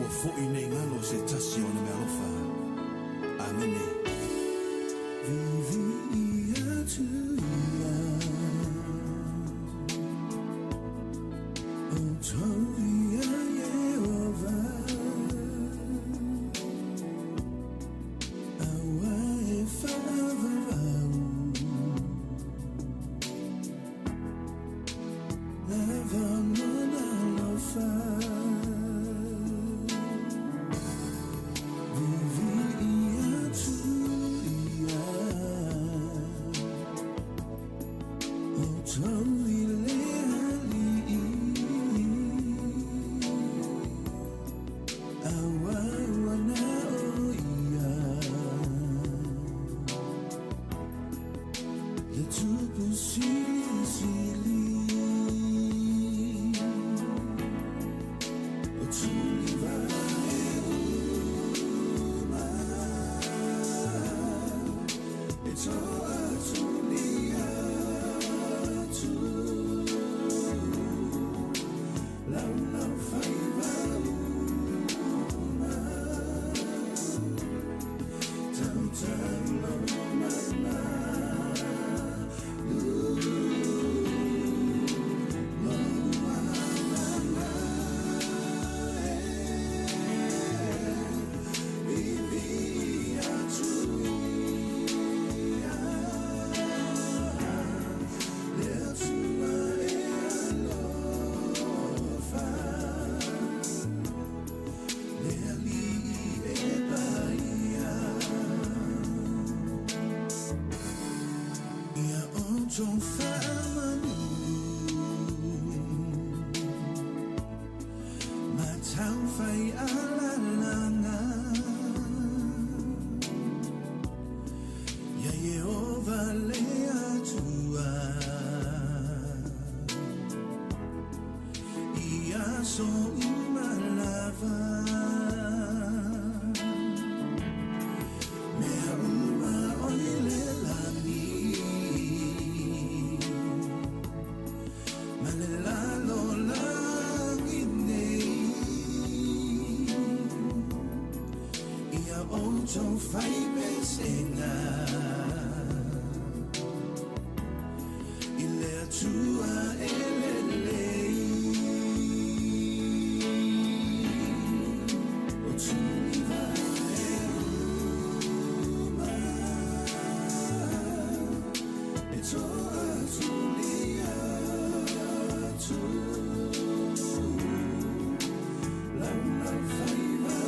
Aua foi ne i galo se tasi o ona meaalofa. Amene. Viviia atu ia outou ia Ieova, aua e faavavau lava lona alofa. Viviia atu ia outou i le Alii, aua ua na o ia le Tupu Silisili. O tulivae uma e toatuli atu, laulau faiva uma, tautalo mamalu. Lou agaga e vivi atu ia le Atua e alofa, le Alii e paia. Ia outou faamanu ma taufai alalaga ia Ieova le Atua i aso uma lava. Mea uma o i le lagi ma le lalolagi nei, ia outou faipesega i le Atua e lelei. O tulivae uma e toatuli atu, laulau faiva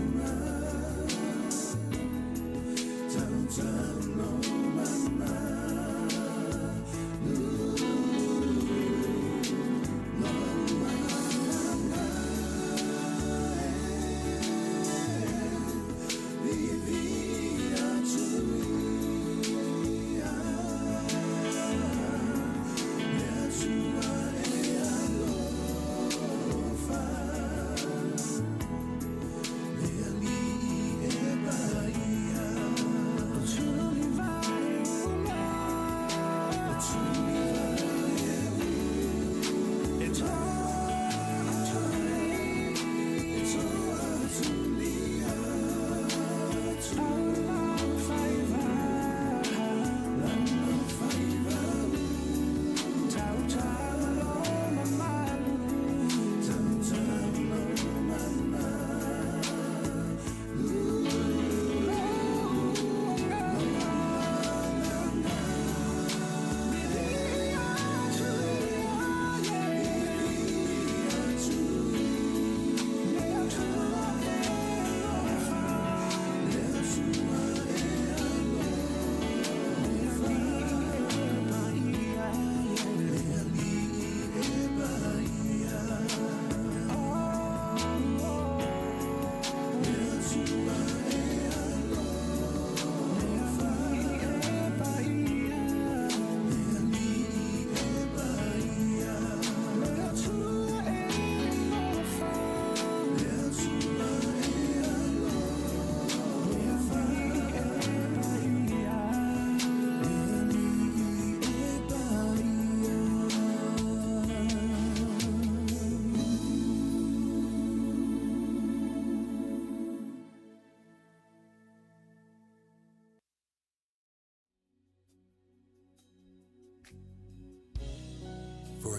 uma.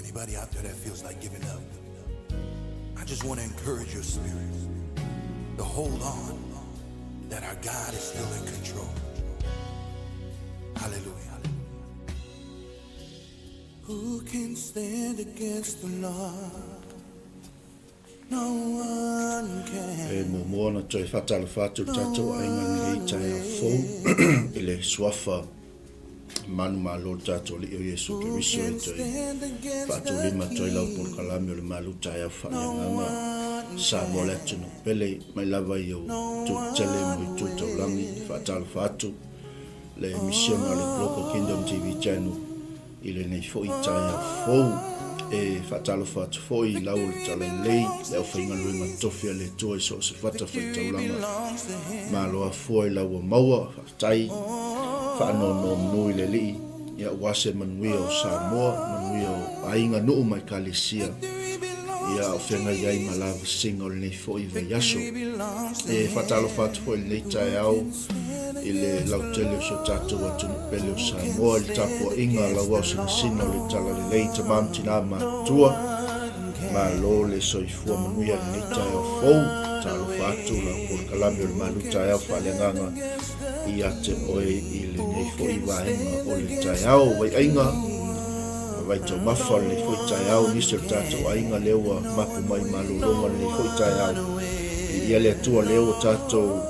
Anybody out there that feels like giving up, I just want to encourage your spirit to hold on that our God is still in control. Hallelujah. Who can stand against the Lord? No one can. E muamua ona toe faatalofa atu le tatou aiga i lenei taeao fou i le suafa manumalo o le tatou Alii o Iesu Keriso e toe faatulima atu ai lau polokalame o le malu taeao faaleagaga Samoa le atunuu pele mai lava i ou itu tetele ma ou itu taulagi. Faatalofa atu le misiona o le Global Kingdom TV Channel i lenei foi taeao fou. E faatalofa atu foi i lau o le Talalelei, le aufaigaluega tofi a le Atua i so o se fatafaitaulaga. Malo afua i lau ua maua, faafetai, faanonomanu i le Alii, ia aua se manuia o Samoa, manuia o aiga, nuu ma ekalesia, ia o feagai ai ma lavasiga o lenei foi vaiaso. E faatalofa atu foi i lenei taeao i le lautele o si o tatou atunuu pele o Samoa i le tapuaiga a lau ao sinasina o le Talalelei, tama ma tina matutua. Malo le soifua manuia i lenei taeao fou. Talofa atu lau polokalame o le malu taeao faaleagaga ia te oe i lenei foi vaega o le taeao. Vaiaiga ma vaitaumafa o lenei foi taeao, nisi o le tatou aiga lea ua mapu mai malologa o lenei foi taeao. Viia le Atua lea ua tatou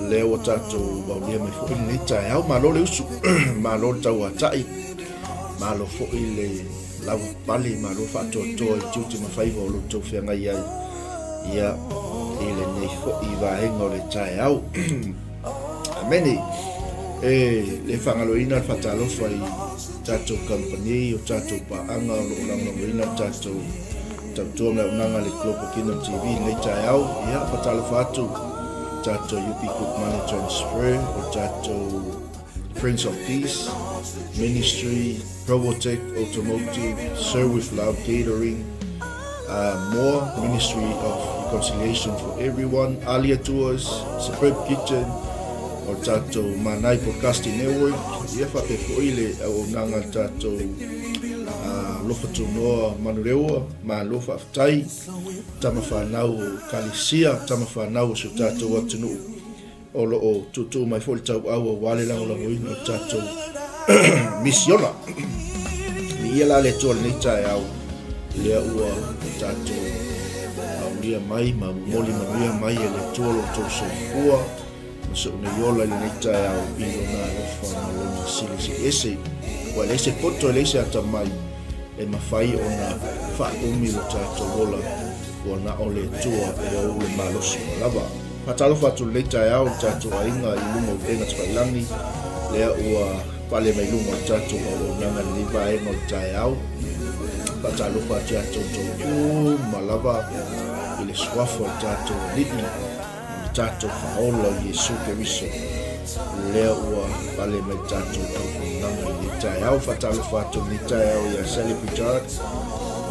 lea ua tatou aulia mai foi lenei taeao. Malo le usu, malo le tauatai, malo foi le lavapapale, malo faatoatoa i tiute ma faiva o lo outou feagai ai ia i lenei foi vaega o le taeao. Amene. E le faagaloina le faatalofa i tatou kamupani, o tatou paaga o lo o lagolagoina le tatou tautua ma le auaunaga a le Global Kingdom TV i lenei taeao. Ia, faatalofa atu tatou UP Group Money Transfer, o tatou Friends of Peace Ministry, Provotech Automotive, Serve with Love Catering, More, Ministry of Reconciliation for Everyone, Alia Tours, Superb Kitchen, o le tatou Manai Broadcasting Network, ia faapea foi le auaunaga a le tatou Alofa Tunoa Manurewa, malo faafetai, tama fanau o Ekalesia, tama fanau o si o tatou atunuu o lo o tuutuu mai foi le tauau aua le lagolagoina o le tatou misiona. Viia la le Atua i lenei taeao, lea ua tatou aulia mai ma momoli manuia mai e le Atua lo outou soifua ma so'u nei ola i lenei taeao i lona alofa ma lona silisili ese. Ua leai se poto e leai se atamai e mafai ona faaumi lo tatou ola, ua na o le Atua e ou le malosi ua lava. Faatalofa atu i lenei taeao i le tatou aiga i luga o upega tafailagi, lea ua pale mai luga o le tatou auaunaga i lenei vaega o le taeao. Faatalofa atu ia te outou uma lava i le suafa o le tatou Alii ma le tatou Faaola o Iesu Keriso, lea ua pale mai le tatou auaunaga i lenei taeao. Faatalofa atu i lenei taeao ia Sally Pritchard,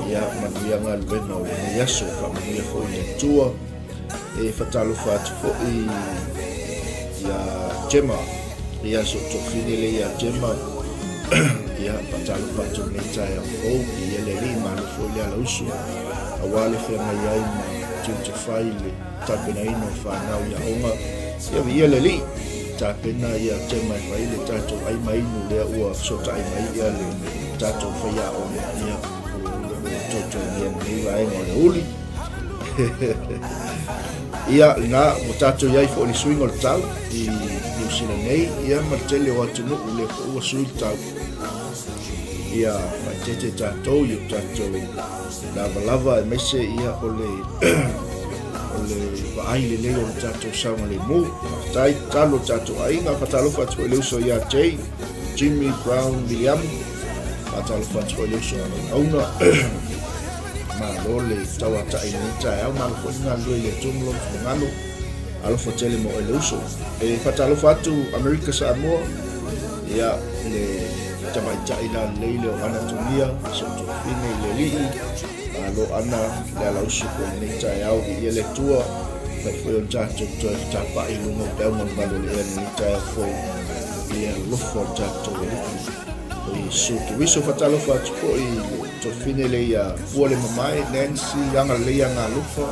ia manuia galuega o lenei aso, faamanuia foi le Atua. E fatalofa atu foi ia Gemma, ia so tofine le ia Gemma, ia fatalofa atu lenei taeao fou, i ele alii malo foi le ala usu, aua le feagai ai ma tiute fai le tapenaina o whanau ia onga, ia viia le alii, tapena ia Gemma e fai le tatou ai ma inu lea ua fesotai mai ia le tatou faiaoga, ia ua totogia lenei vaega o le uli. Ia, lena, ua tatou i ai foi i le suiga o le tau i Niu Sila nei, ia ma le tele o atunuu lea foi ua sui le tau. Ia, faaeteete tatou i o tatou lavalava aemaise ia o le o le vaai lelei o le tatou saogalemu. Faafetai, tatalo le tatou aiga, faatalofa atu foi i le uso ia Jay, Jimmy Brown Miliamu, faatalofa atu foi i le uso a Auna. Malo le tauatai i lenei taeao, malo foi le galulue i le Atua ma lona finagalo. Alofa tele mo oe le uso. E faatalofa atu Amerika Samoa, ia le tamaitai lalelei le o Ana Togia, si ou tuafafine i le alii. Malo Ana, le alausu foi i lenei taeao, viia le Atua. Fai foi ona tatou toe fetapa'i i luga o peau malumalu o le ea i lenei taeao fou i le alofa o le tatou Alii. O Iesu Keriso. Faatalofa atu foi i le tofine le ia Pua le Mamae, Nancy Agalelei Agalofa,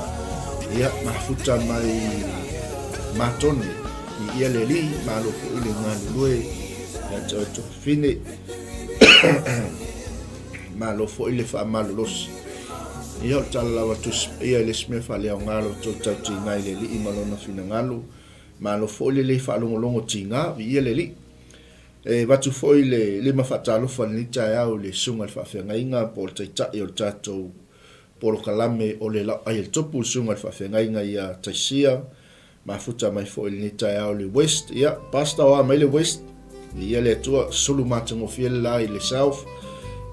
ia mafuta mai Matone i ia le alii, malo foi le galulue ia te oe tofine. Malo foi le faamalolosi. Ia o le tala lava Tusi Paia e le isi mea faaleaoga lo outou tautiga i le Alii ma Lona finagalo. Malo foi le lei faalogologo tiga, viia le Alii. E avatu foi le lima faatalofa i lenei taeao i le Susuga i le Faafeagaiga po o le Taitai o le tatou polokalame o le Laoai a le Tupu, le Susuga i le Faafeagaiga ia Taisia, mafuta mai foi i lenei taeao i le West. Ia, Pastor o a mai le West, viia le Atua, sulu matagofie le la i le South,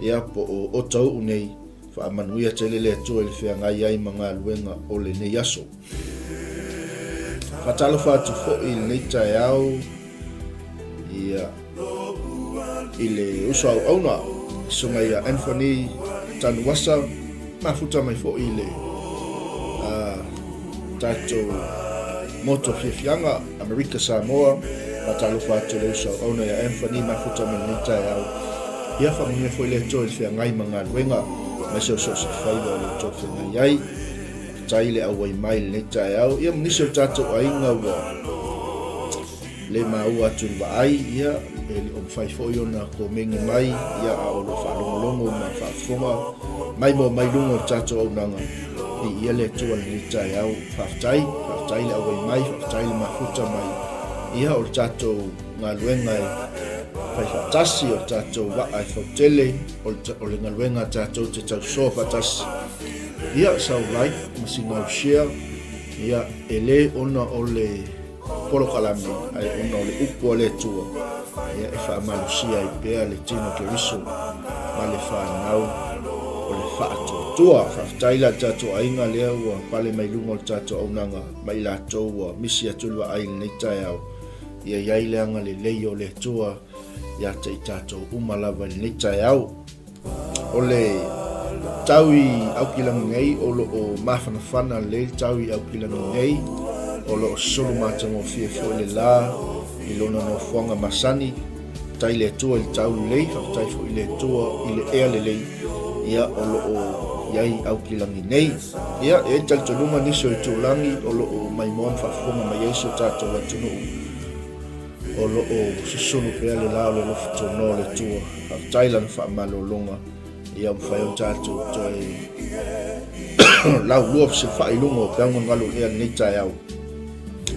ia, po o Otauu nei, faamanuia tele le Atua i le feagai ai ma galuega o lenei aso. Faatalofa atu foi i lenei taeao ia, i le uso auauna, susuga ia Anthony Tanuasa, mafuta mai foi i le tatou motu o fiafiaga, Amerika Samoa. Faatalofa atu i le uso auauna ia Anthony, mafuta mai lenei taeao. Ia faamanuia foi le Atua i le feagai ma galuega, aemaise o so o se faiva o lo outou feagai ai. Faafetai le auai mai i lenei taeao. Ia ma nisi o tatou aiga ua le maua atu i le vaai, ia, e le o mafai foi ona komeni mai, ia, a o lo o faalogologo ma faafofoga mai mo mai luga o le tatou auaunaga. Viia le Atua i lenei taeao. Faafetai, faafetai le auai mai, faafetai le mafuta mai. Ia, o le tatou galuega e fai faatasi, o le tatou vaa e fautele, o le galuega tatou te tausoa faatasi. Ia, sau like ma sina au share, ia, e le ona o le polokalame, ae ona o le upu a le Atua, ia, e faamalosia ai pea le tino Keriso ma le fanau o le faatuatua. Faafetai la i le tatou aiga lea ua pale mai luga o le tatou auaunaga ma i latou ua misi atu le vaai i lenei taeao. Ia i ai le agalelei o le Atua ia te i tatou uma lava i lenei taeao. O le tau i Aukilani nei o lo o mafanafana lelei le tau i Aukilani nei, o lo o sulu matagofie foi le la i lona nofoaga masani. Faafetai i le Atua i le tau lelei, faafetai foi i le Atua i le ea lelei, ia o lo o i ai i Aukilani nei. Ia, e i ai le talitonuga nisi o itulagi o lo o maimoa ma faafofoga mai ai si o tatou atunuu, O lo o susulu pea le la o le alofa tonoa o le Atua. Faafetai Lana faamalologa ia mafai ona tatou toe laulua fesilafai i luga o peauga galu o lea lenei taeao.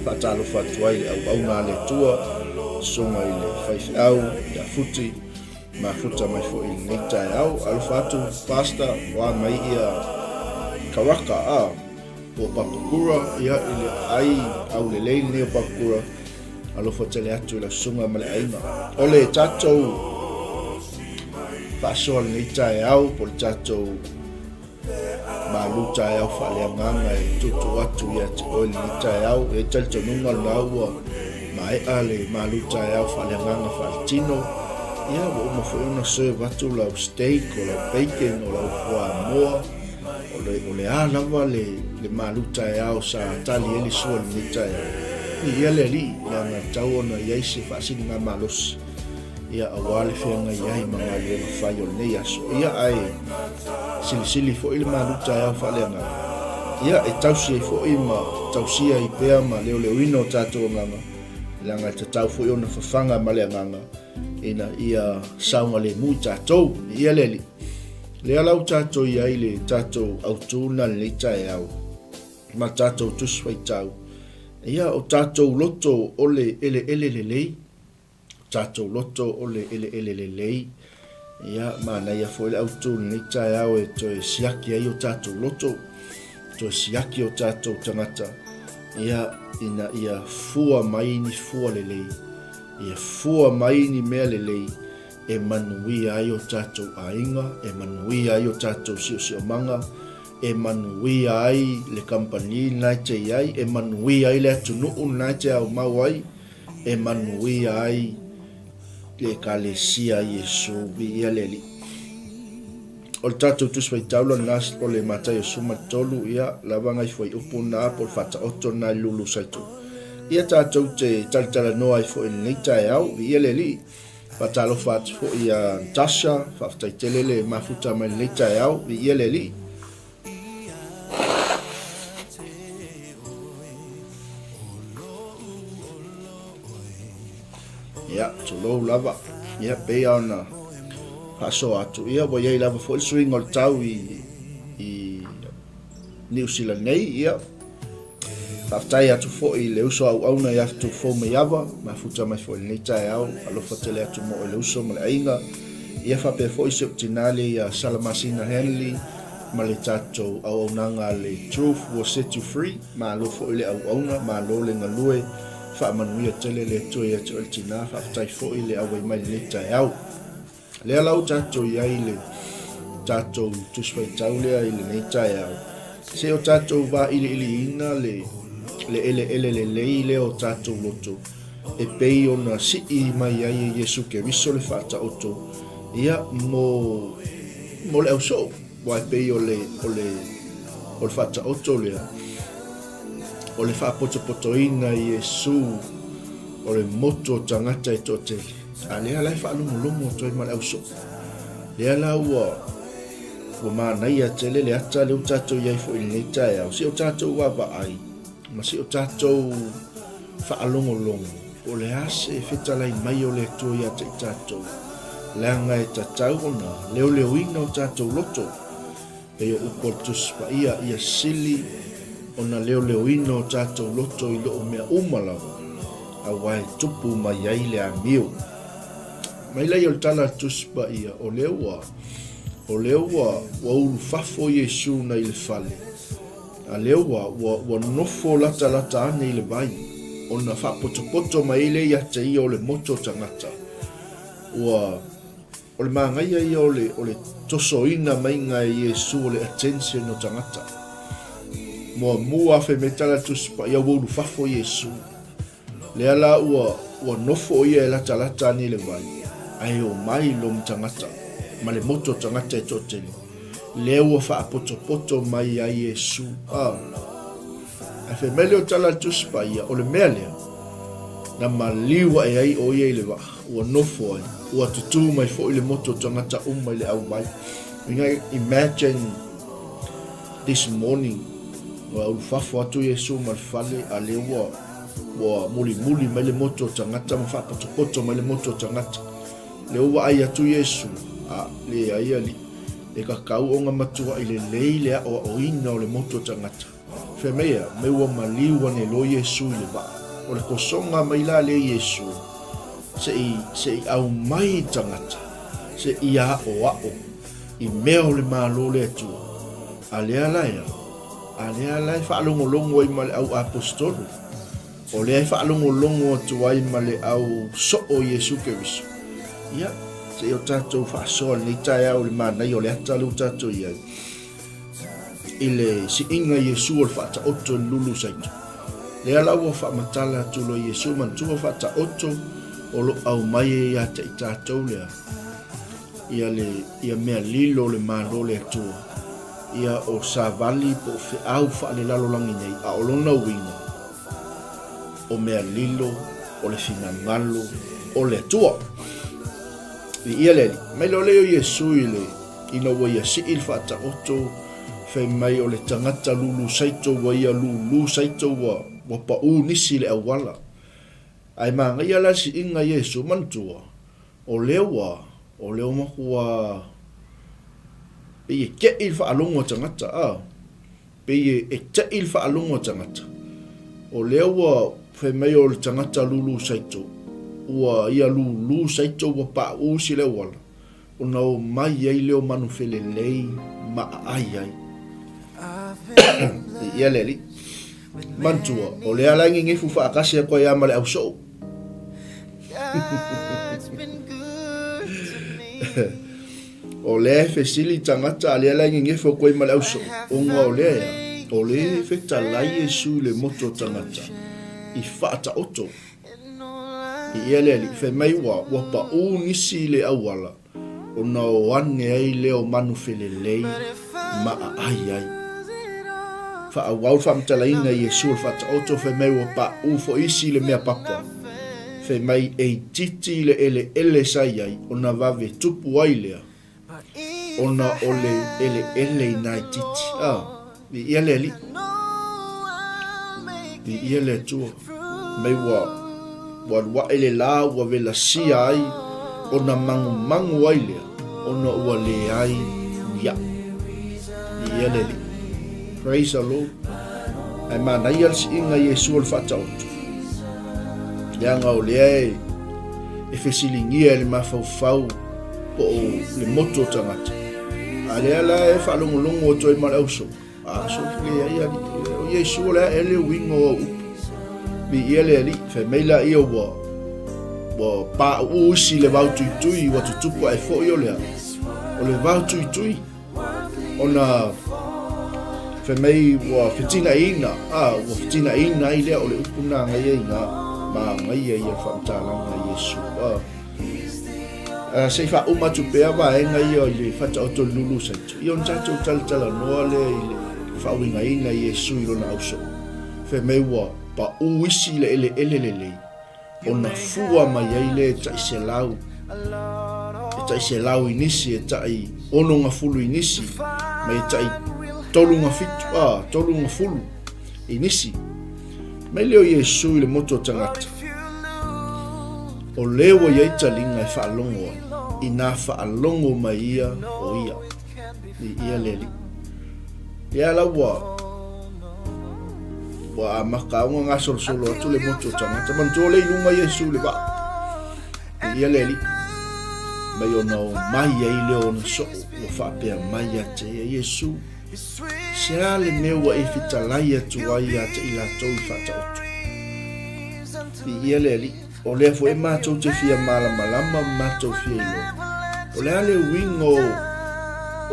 Faatalofa atu ai i le auauna a le Atua, susuga i le faifeau ia Futi, mafuta mai foi i lenei taeao. Alofa atu Pastor, oa mai ia Karaka, a po o Papakura, ia i le aai aulelei lenei o Papakura. Alofa tele atu i lau susuga ma le aiga. O le tatou faasoa lenei taeao po o le tatou malu taeao faaleagaga e tuutuu atu ia te oe lenei taeao. E i ai talitonuga lena ua maea le malu taeao faaleagaga faaletino. Ia ua uma foi ona serve atu lau steak, o lau bacon, o lau fuamoa. O le, o le a lava le, le malu taeao sa tali ai le sua i lenei taeao, viia le Alii, leaga e tatau ona i ai se faasiligamalosi, ia, aua le feagai ai ma galuega fai o lenei aso. Ia, ae silisili foi le malu taeao faaleagaga, ia, e tausi ai foi ma tausia ai pea ma leoleoina o tatou agaga, leaga e tatau foi ona fafaga ma le agaga ina ia saogalemu i tatou. Viia le Alii. Lea la ua tatou i ai i le tatou autu lena i lenei taeao ma tatou Tusi Faitau, ia o tatou loto o le eleele lelei, o tatou loto o le eleele lelei, ia manaia foi le autu i lenei taeao e toe siaki ai o tatou loto, toe siaki o tatou tagata, ia ina ia fua mai ni fua lelei, ia fua mai ni mea lelei, e manuia ai o tatou aiga, e manuia ai o tatou siosiomaga, e manuia ai le kamupani lena e te i ai, e manuia ai le atunuu lena e te aumau ai, e manuia ai le Ekalesia a Iesu. Viia le Alii. O le tatou Tusi Faitaula lena o le Mataio 13, ia, lava nai fuaiupu lena po o le faataoto lena i le lulu saito. Ia tatou te talatalanoa ai foi i lenei taeao. Viia le Alii. Faatalofa atu foi ia Natasha, faafetai tele le mafuta mai lenei taeao, viia le Alii. Ia, tulou lava. Ia, pei lava ona faasoa atu, ia, ua i ai lava foi le suiga o le tau i, i Niu Sila nei, ia, faafetai atu foi i le uso auauna ia Tufou Maiava, mafuta mai foi i lenei taeao, alofa tele atu mo oe le uso ma le aiga. Ia faapea foi si ou tinā lea ia Salamasina Hanley ma le tatou auaunaga a le Truth Will Set You Free, malo foi le auauna, malo le galue, faamanuia tele le Atua ia te oe le tinā, faafetai foi le auai mai i lenei taeao. Lea la ua tatou i ai i le tatou Tusi Faitau lea i lenei taeao, se o tatou vailiiliina le, le eleele lelei lea o tatou loto, e pei ona sii mai ai e Iesu Keriso le faataoto, ia, mo, mo le ausoo, aua e pei o le, o le, o le faataoto lea, o le faapotopotoina e Iesu o le motu o tagata e toatele. A lea la e faalogologo atu ai ma le ausoo. Lea la ua ua manaia tele le ata lea ua tatou i ai foi i lenei taeao. Se o tatou vaavaai ma se o tatou faalogologo po o le a se fetalai mai o le Atua ia te i tatou, leaga e tatau ona leoleoina o tatou loto. Pei o upu a le Tusi Paia, ia sili ona leoleoina o tatou loto i loo mea uma lava, aua e tupu mai ai le amio. Mai laia o le tala a le Tusi Paia, o lea ua, o lea ua, ua ulufafo Iesu nei le fale, a lea ua, ua, ua nofo latalata ane i le vai, ona faapotopoto mai ai lea ia te ia o le moto tagata, ua, O le manaia ia o le, o le tosoina maiga e Iesu o le attention o tagata. Muamua afe mai tala le Tusi Paia ua ulufafo Iesu. Lea la ua, ua nofo o ia e latalata ane i le vai, ae omai lom tagata, ma le moto o tagata e toatele. Lea ua faapotopoto mai ai Iesu. Ah. Ae fai mai lea o tala a le Tusi Paia, o le mea lea, na maliu ae ai o ia i le vaa, ua nofo ai, ua tutū mai foi le motu o tagata uma i le auwai. Imagine this morning, ua ulufafo atu Iesu ma le fale, a lea ua, ua mulimuli mai le motu o tagata ma faapotopoto mai le motu o tagata. Lea ua vaai atu Iesu, a, leai alii, e kakau ona matuai lelei le aoaoina o le motu o tagata. Fai mai ea, me ua maliu ane loa Iesu i le vaa. O le kosoga mai la lea Iesu, se i, se i aumai tagata, se i aoao i mea o le Malo le Atua. A lea la ea, a lea la e faalogologo ai ma le au aposetolo. O lea e faalogologo atu ai ma le au soo Iesu Keriso. Ia, se i o tatou faasoa lenei taeao i le manaia o le ata lea ua tatou i ai. I le siiga Iesu o le faataoto i le lulu saito. Lea la ua faamatala atu loa Iesu manatua faataoto o lo aumai ai ia te i tatou lea ia le ia mea lilo o le Malo o le Atua ia o savali po o feau faalelalolagi nei a o lona uiga o mea lilo o le finagalo o le Atua. Viia le Alii. Mai loa lea o Iesu i le ina ua ia sii le faataoto, fai mai o le tagata lulu saito ua ia lulu saito ua ua pau nisi i le auala. Ae manaia la le siiga Iesu, manatua, o lea ua, o lea ua matua pei e tei le faalogo a tagata, a. Pei e te'i le faalogo a tagata, o lea ua fai mai o le tagata lulu saito, ua ia lulu saito ua paʻu si le auala, ona o mai ai lea o manu felelei ma aai ai. Ia le alii. Manatua, o lea la e gegefu faatasi atu ai lava ma le ausoo. O lea e fesili tagata a lea la e gegefu atu ai ma le ausoo, ona o lea ea, o lea e fetalai Iesu i le motu o tagata i faataoto. I ia le alii, fai mai ua, ua paʻu nisi i le auala, ona o ane ai lea o manu felelei ma aai ai. Faaauau le faamatalaina i Iesu o le faataoto, fai mai ua paʻu foi isi i le mea papa. Fai mai e itiiti le eleele sa i ai ona vave tupu ai lea ona o le eleele inā itiiti. A, viia le Alii. Viia le Atua. Mai ua, ua alu ae le lā ua velasia ai ona magumagu ai lea ona ua leai ni aʻo. Viia le Alii. Praise the Lord. Ae manaia le siiga Iesu o le faataoto. Leaga o lea e, e fesiligia e le mafaufau po o le motu o tagata. A lea la e faalogologo atu ai ma le ausoo. A so leai alii. O Iesu o le a ea le uiga o au upu. Viia le Alii. Fai mai laia ua ua pauu isi le vao tuitui ua tutupu ae foi o le a? O le vao tuitui ona fai mai ua fetinaiina, a ua fetinaiina ai lea o le upu na agaia i ina ma agaia ia le faamatalaga a Iesu. A A se i faauma atu pea vaega ia i le faataoto i le lulu saito, ia ona tatou talatalanoa lea i le faauigaina i Iesu i lona ausoo. Fai mai ua paʻu isi i le eleele lelei, ona fua mai ai lea e taʻi selau, e taʻi selau i nisi, e taʻi onogafulu i nisi, ma e taʻi tolugafitū, a, tolugafulu i nisi. Mai lea o Iesu i le motu o tagata, o le ua i ai taliga e faalogo ai, inā faalogo mai ia o ia, i ia le Alii. Ia la ua, ua amata ona gasolosolo atu le motu o tagata. Manatua lea i luga Iesu i le vaa, i ia le Alii. Mai ona o mai ai lea o ona soo, ua faapea mai ia te ia Iesu, Se a le mea ua e fetalai atu ai ia te i latou i faataoto? Viia le Alii, o lea foi matou te fia malamalama ma matou fia iloa, o le a le uiga o,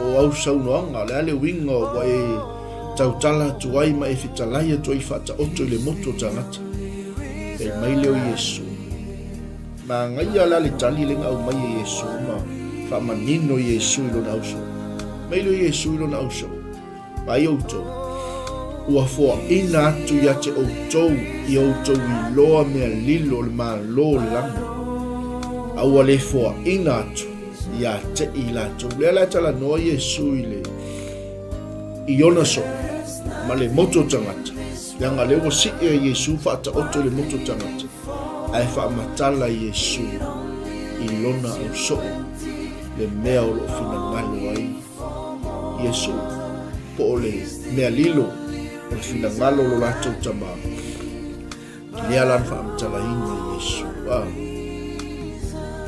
o au saunoaga, o le a le uiga ua e tautala atu ai ma e fetalai atu ai i faataoto i le motu o tagata. Fai mai lea o Iesu. Manaia la le tali lea na aumai e Iesu ma faamanino Iesu i lona ausoo. Mai lea o Iesu i lona ausoo, Vaai outou, ua foaina atu ia te outou i outou iloa mea lilo o le Malo o le lagi, a ua le foaina atu ia te i latou. Lea la e talanoa Iesu i le i ona soo ma le motu o tagata, leaga lea ua sii e Iesu faataoto i le motu o tagata. Ae faamatala Iesu i lona ausoo le mea o lo o finagalo ai Iesu, po o le mea lilo o le finagalo o lo latou Tama. Lea la na faamatalaina Iesu. A,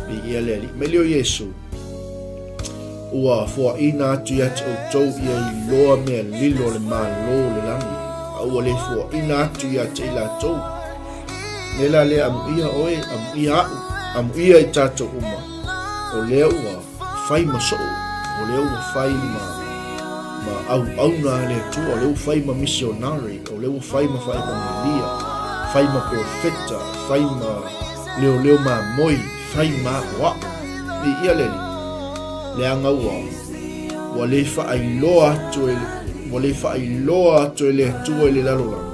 viia le Alii. Mai lea o Iesu, ua foaina atu ia te outou ia iloa mea lilo o le Malo o le lagi, a ua le foaina atu ia te i latou. Me la lea amuia oe, amuia aʻu, amuia i tatou uma, o lea ua fai ma soo, o lea ua fai ma, ma auauna a le Atua, o lea ua fai ma misionare, o lea ua fai ma faevagelia, fai ma profeta, fai ma leoleo mamoe, fai ma aʻoaʻo. Viia le Alii, leaga ua, ua le faailoa atu e, ua le faailoa atu e le Atua i le lalolagi,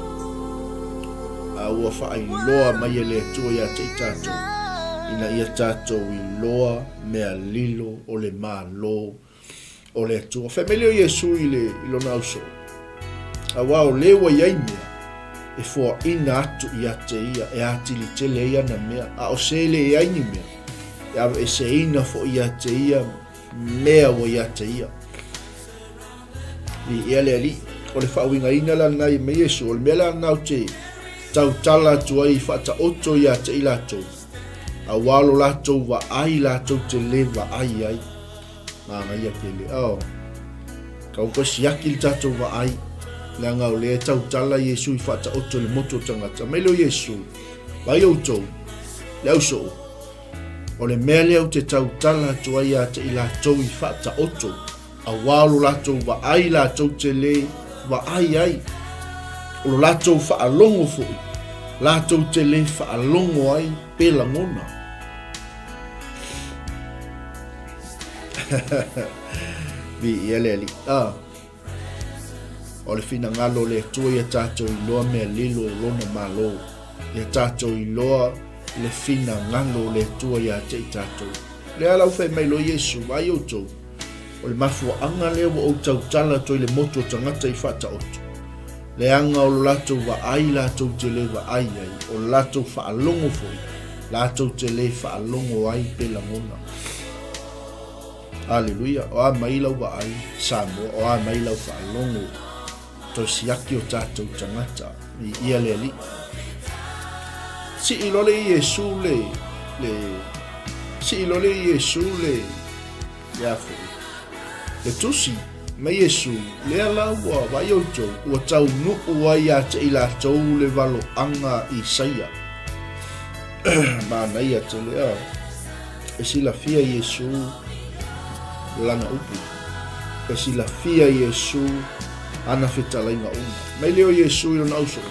a ua faailoa mai e le Atua iā te i tatou, ina ia tatou iloa mea lilo o le Malo o le Atua. Fai mai lea o Iesu i, le, i lona ausoo, auā o le ua i ai mea, e foaina atu ia te ia, e atili tele ai ana mea, a o se le i ai ni mea, e aveeseina foi ia te ia mea ua ia te ia. Viia le Alii. O le faauigaina la lena i mai Iesu, o le mea la lena ou te tautala atu ai i faataoto ia te i latou, auā lo latou vaai latou te le vaai ai. Manaia tele. Oh. Kau koe siaki le tatou vaai, leaga o lea e tautala Iesu i faataoto i le motu o tagata. Mai lea o Iesu, vaai outou, le ausoo, o le mea lea ou te tautala atu ai ia te i latou i faataoto, Auā o lo latou vaai latou te lē vaai ai, o lo latou faalogo foi latou te lē faalogo ai pe lagona. Viia le Alii. Ah. O le finagalo o le Atua ia tatou iloa mea lilo o lona Malo. Ia tatou iloa. le finagalo o le Atua ia te i tatou. Lea la ua fai mai loa Iesu, Vaai outou, o le mafuaaga lea ua ou tautala atu ai le motu o tagata i faataoto, leaga o lo latou vaai latou te le vaai ai, o le latou faalogo foi latou te le faalogo ai pe lagona. Aleluia! O a mai lau vaai, Samoa, o a mai lau faalogo, toe siaki o tatou tagata, viia le Alii. Sii loa le Iesu le, le, sii loa le Iesu le, le a foi, le tusi mai Iesu, lea la ua vaai outou, ua taunuu ai ia te i latou le valoaga a Isaia. Manaia tele a. E silafia Iesu lana upu. E silafia Iesu ana fetalaiga uma. Mai lea o Iesu i lona ausoo.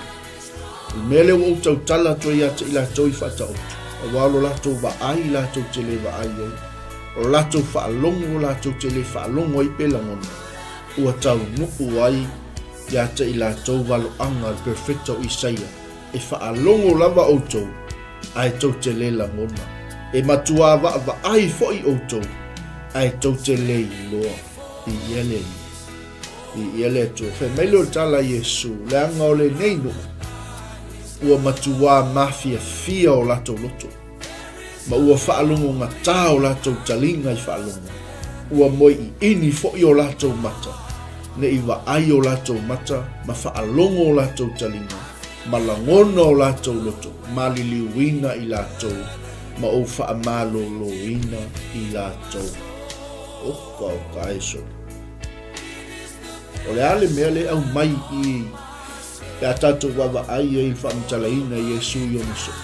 O le mea lea ua ou tautala atu ai ia te i latou i faataoto, aua o lo latou vaai latou te le vaai ai, o lo latou faalogo latou te le faalogo ai pe lagona, ua taunuu ai ia te i latou valoaga o le perfecta o Isaia, E faalogo lava outou, ae tou te le lagona. E matuā vaavaai foi outou, ae tou te le iloa. Viia le Alii. Viia le Atua. Fai mai lea o le tala a Iesu, leaga o lenei nuu, ua matuā mafiafia o latou loto, ma ua faalogogata o latou taliga i faalogo, ua moe iini foi o latou mata, ne i vaai o latou mata ma faalogo o latou taliga, ma lagona o latou loto, maliliuina i latou, ma ou faamaloloina i latou. Oka oka e sole. O le a le mea lea e aumai i pe a tatou vaavaai ai i le faamatalaina i Iesu i ona soo?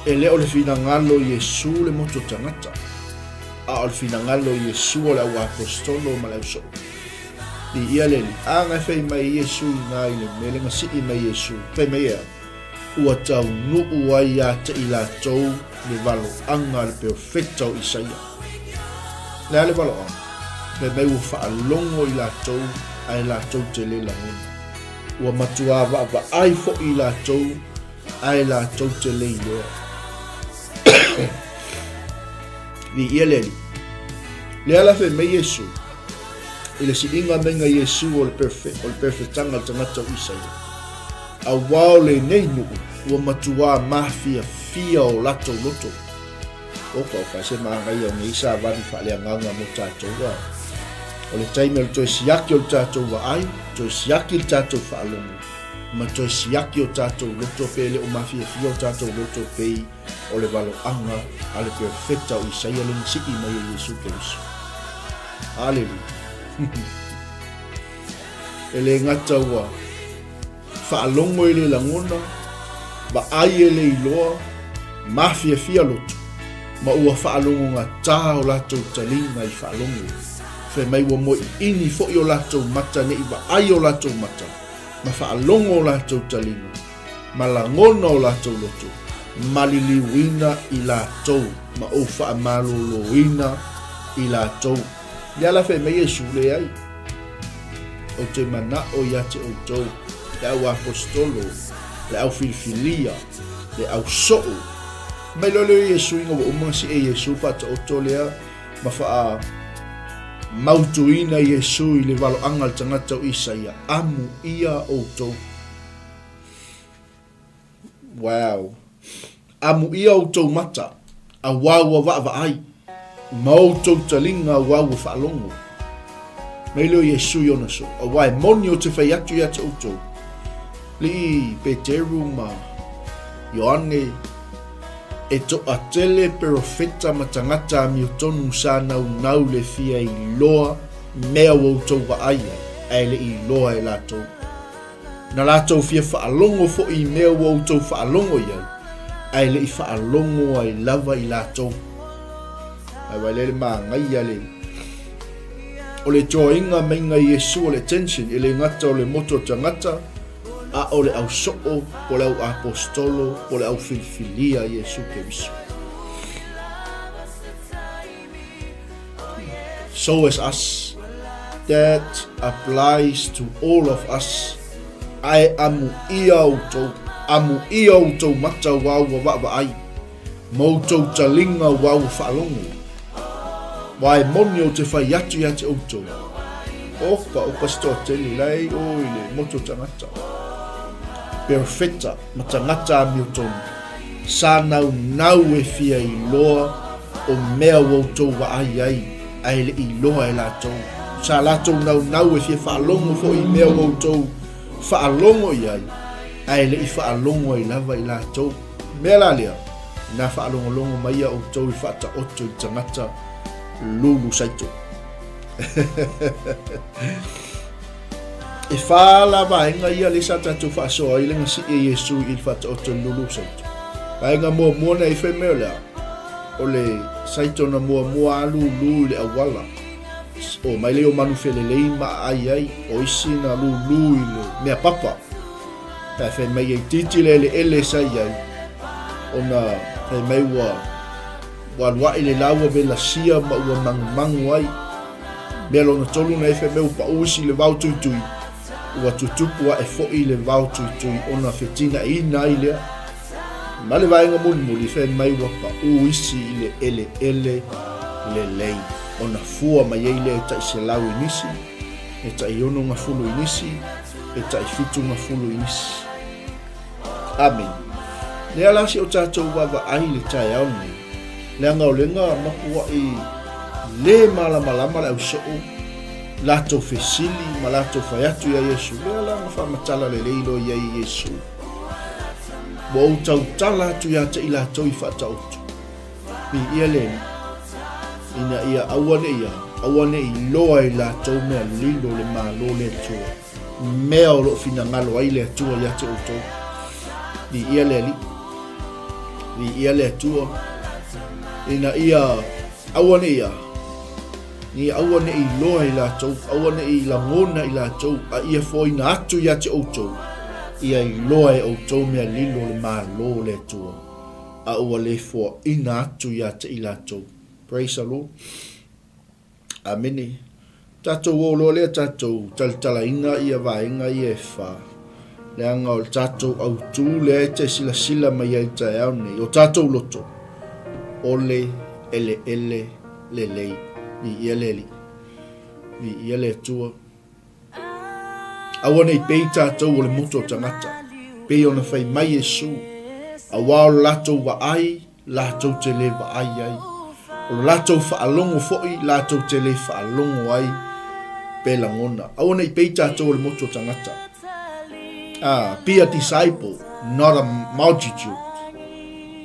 E le o le finagalo o Iesu le motu o tagata, a o le finagalo o Iesu o le auaposetolo ma le ausoo. Viia le Alii. A na e fai mai Iesu i na i le mea lea na sii mai Iesu, fai mai ea, Ua taunuu ai ia te i latou le valoaga a le perofeta o Isaia. Le a le valoaga? Fai mai ua faalogo i latou ae latou te le lagona. Ua matuā vaavaai foi i latou ae latou te le iloa. Viia le Alii. Lea la fai mai Iesu, i le siiga maiga Iesu o le perfectaga o le tagata o Isaia. Auā o lenei nuu ua matuā mafiafia o latou loto. Oka oka, se manaia o nei savali faaleagaga mo tatou a. O le taimi o le toe siaki o le tatou vaai, toe siaki le tatou faalogo, ma toe siaki o tatou loto pe le o mafiafia o tatou loto pei o le valoaga a le perofeta o Isaia le na sii mai e Iesu Keriso. Aleluia. E le gata ua faalogo e le lagona, vaai e le iloa, mafiafia loto, ma ua faalogogata o latou taliga i faalogo. Fai mai ua moeʻiʻini foi o latou mata ne i vaai o latou mata, ma faalogo o latou taliga, ma lagona o latou loto, maliliuina i latou, ma ou faamaloloina i latou. Ia la fai mai Iesu, Leai, ou te manao ia te outou, le au aposetolo, le au filifilia, le au soo. Mai loa lea o Iesu ina ua uma ona sie Iesu le faataoto lea ma faa mautuina Iesu i le valoaga a le tagata o Isaia, Amu ia outou. Wow. Amuia outou mata, auā ua vaavaai, ma outou taliga auā ua faalogo. Mai lea o Iesu i ona soo, auā e moni ou te fai atu ia te outou, lii Peteru ma Ioane, e toatele perofeta ma tagata amiotonu sa naunau le fia iloa mea ua outou vaai ai, ae le i iloa e latou. Na latou fia faalogo foi i mea ua outou faalogo i ai, ae le i faalogo ai lava i latou. Ae vaai lea le manaia le o le joinga maiga i Iesu o le attention, e le gata o le moto o tagata, a o le au soo, po le au apostolo, po le au filifilia Iesu Keriso. So as us, that applies to all of us. Ae amuia outou. Amuia outou mata aua ua vaavaai, ma outou taliga aua ua faalogo. Aua e moni ou te fai atu ia te outou, Oka, oka se toatele, la e i o i le motu o tagata, perofeta ma tagata amiotonu, sa naunau e fia iloa o mea ua outou vaai ai, ae le i iloa e latou. Sa latou naunau e fia faalogo foi i mea ua outou faalogo i ai, ae le i faalogo ai lava i latou. Mea la lea, na faalogologo mai ia outou i faataoto i tagata lulu saito. E whā la vaenga ia le sa tatou faasoa ai le gasii e Iesu i le faataoto i lulu saito. Vaenga muamua na i whai mea o lea, o le saito na muamua a lulu i le auala. O mai le o manu felelei ma ai ai, o isi na lulu i le mea papa. Pe fai mai ai titi le eleele sa i ai, ona fai mai ua ua alu aʻe le la ua velasia ma ua magumagu ai. Mea lona tolu na e fai mai ua paʻu isi i le vao tuitui, ua tutupu aʻe foʻi le vao tuitui ona fetinaʻiina ai lea. Ma le vaega mulimuli fai mai ua paʻu isi i le eleele lelei ona fua mai ai lea e tai selau i nisi, e tai ono gafulu i nisi, e tai fitu gafulu i nisi. Amene. Lea la si o tatou vaavaai i le taeao lenei, leaga o lega mapuaʻi lē malamalama le ausoo, latou fesili ma latou fai atu iā Iesu, lea la na faamatala lelei loa i ai e Iesu. Ua ou tautala atu iā te i latou i faataoto. Viia le Alii, ina ia aua ne i a, aua ne i iloa e latou mea lilo le Malo le Atua, mea o lo o finagalo ai le Atua ia te outou. Viia le Alii, viia le Atua, ina ia aua ne i a, ia aua ne i iloa e latou, aua ne i lagona i latou, a ia foaina atu ia te outou, ia iloa e outou mea lilo le Malo le Atua. A ua le foaina atu ia te i latou. Praise the Lord. Amene. Tatou o loa lea tatou talatalaina ia vaega ia e wha. Leaga o le tatou autū lea e te silasila mai ai taeao nei. O tatou loto, o le eleele lelei. Viia le Alii. Viia le Atua. Aua nei pei tatou o le motu o tagata, pei ona fai mai Iesu, auā o le latou vaai, latou te le vaai ai, o le latou faalogo foi, latou te le faalogo ai, pe lagona. Aua nei pei tatou o le motu o tagata. Ah, be a disciple, not a multitude.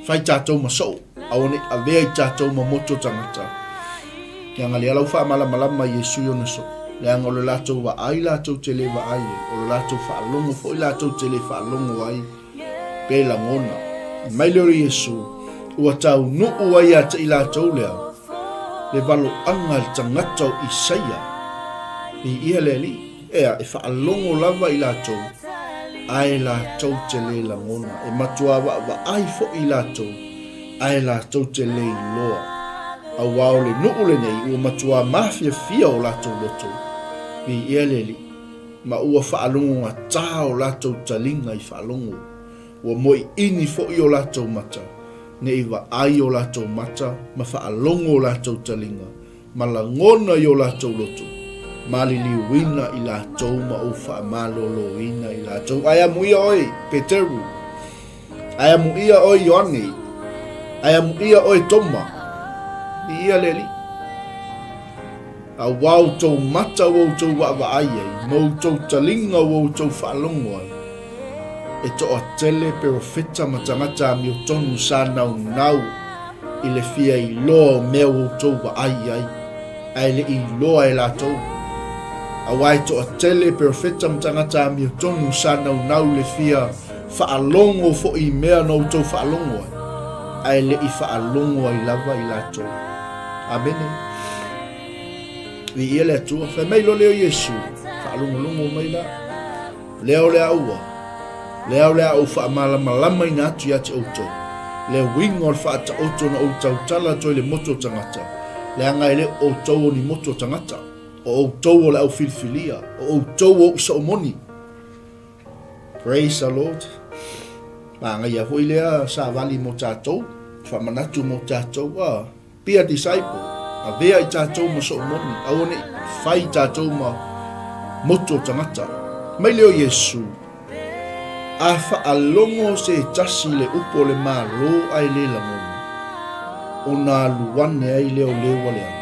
Fai tatou ma soo, aua nei avea i tatou ma motu o tagata. Leaga lea lau faamalamalama i Iesu i ona soo, leaga o le latou vaai latou te le vaai ai, o le latou faalogo foi latou te le faalogo ai, pe lagona. Mai lea o Iesu, ua taunuu ai ia te i latou lea, le valoaga i le tagata o Isaia, viia le Alii, ea, e faalogo lava i latou, ae latou te le lagona, e matua vaavaai foi i latou, ae latou te le iloa, auā o le nuu lenei ua matuā mafiafia o latou loto, viia le Alii, ma ua faalogogata o latou taliga i faalogo, ua moiini foi o latou mata, ne i vaai o latou mata ma faalogo o latou taliga, ma lagona i o latou loto, maliliuina i latou ma ou faamaloloina i latou. Ae amuia oe, Peteru! Ae amuia oe, Ioane! Ae amuia oe, Toma! Viia le Alii! Auā outou mata ua outou vaavaai ai, ma outou taliga ua outou faalogo ai, e toatele perofeta ma tagata amiotonu sa naunau i le fia iloa o mea ua outou vaai i ai, ae le i iloa e latou. Auā e toatele perofeta ma tagata amiotonu sa naunau i le fia faalogo foi i mea na outou faalogo ai, ae le i faalogo ai lava i latou. Amene. Viia le Atua. Fai mai loa lea o Iesu, faalogologo mai la. Lea o le a ua, lea o le a ou faamalamalamaina atu ia te outou, le uiga o le faataoto na ou tautala atu ai le motu o tagata, leaga e le o outou o ni motu o tagata, o outou o le au filifilia, o outou o ou soomoni. Praise the Lord. Manaia foi lea savali mo tatou, faamanatu mo tatou, a be a disciple, avea i tatou ma soomoni, aua ne i fai tatou ma motu o tagata. Mai lea o Iesu, A faalogo se tasi i le upu o le Malo ae le lagona, ona alu ane ai lea o le ua leaga,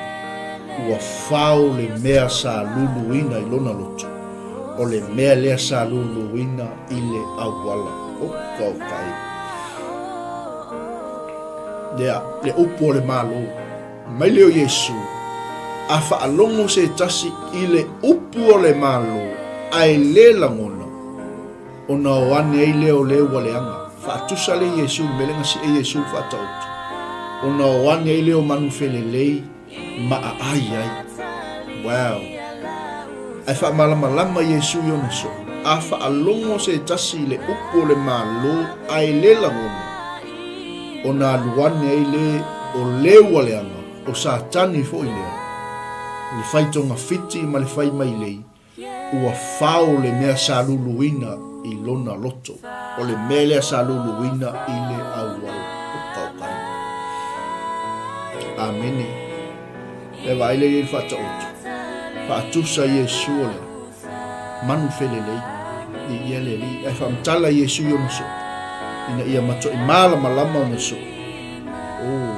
ua fao le mea sa luluina i lona loto, o le mea lea sa luluina i le auala. Oka oka e. Lea, le upu o le Malo. Mai lea o Iesu, a faalogo se tasi i le upu o le Malo ae le lagona, ona o ane ai lea o le ua leaga. Faatusa lea Iesu i le mea lea na sie Iesu i le faataoto, ona o ane ai lea o manufelelei ma aai ai. Wow! Ae faamalamalama Iesu i ona soo, a faalogo se tasi i le upu o le Malo ae le lagona, ona alu ane ai le o le ua leaga, o Satani foi lea, le fai togafiti ma le fai mailei, ua fao le mea sa luluina i lona loto, o le mea lea sa luluina i le auala okaokaina. Amene. E vaai lea i le faataoto, faatusa Iesu o le manu felelei i ia le alii, ae faamatala Iesu i ona soo, ina ia matuai malamalama ona soo. Oh,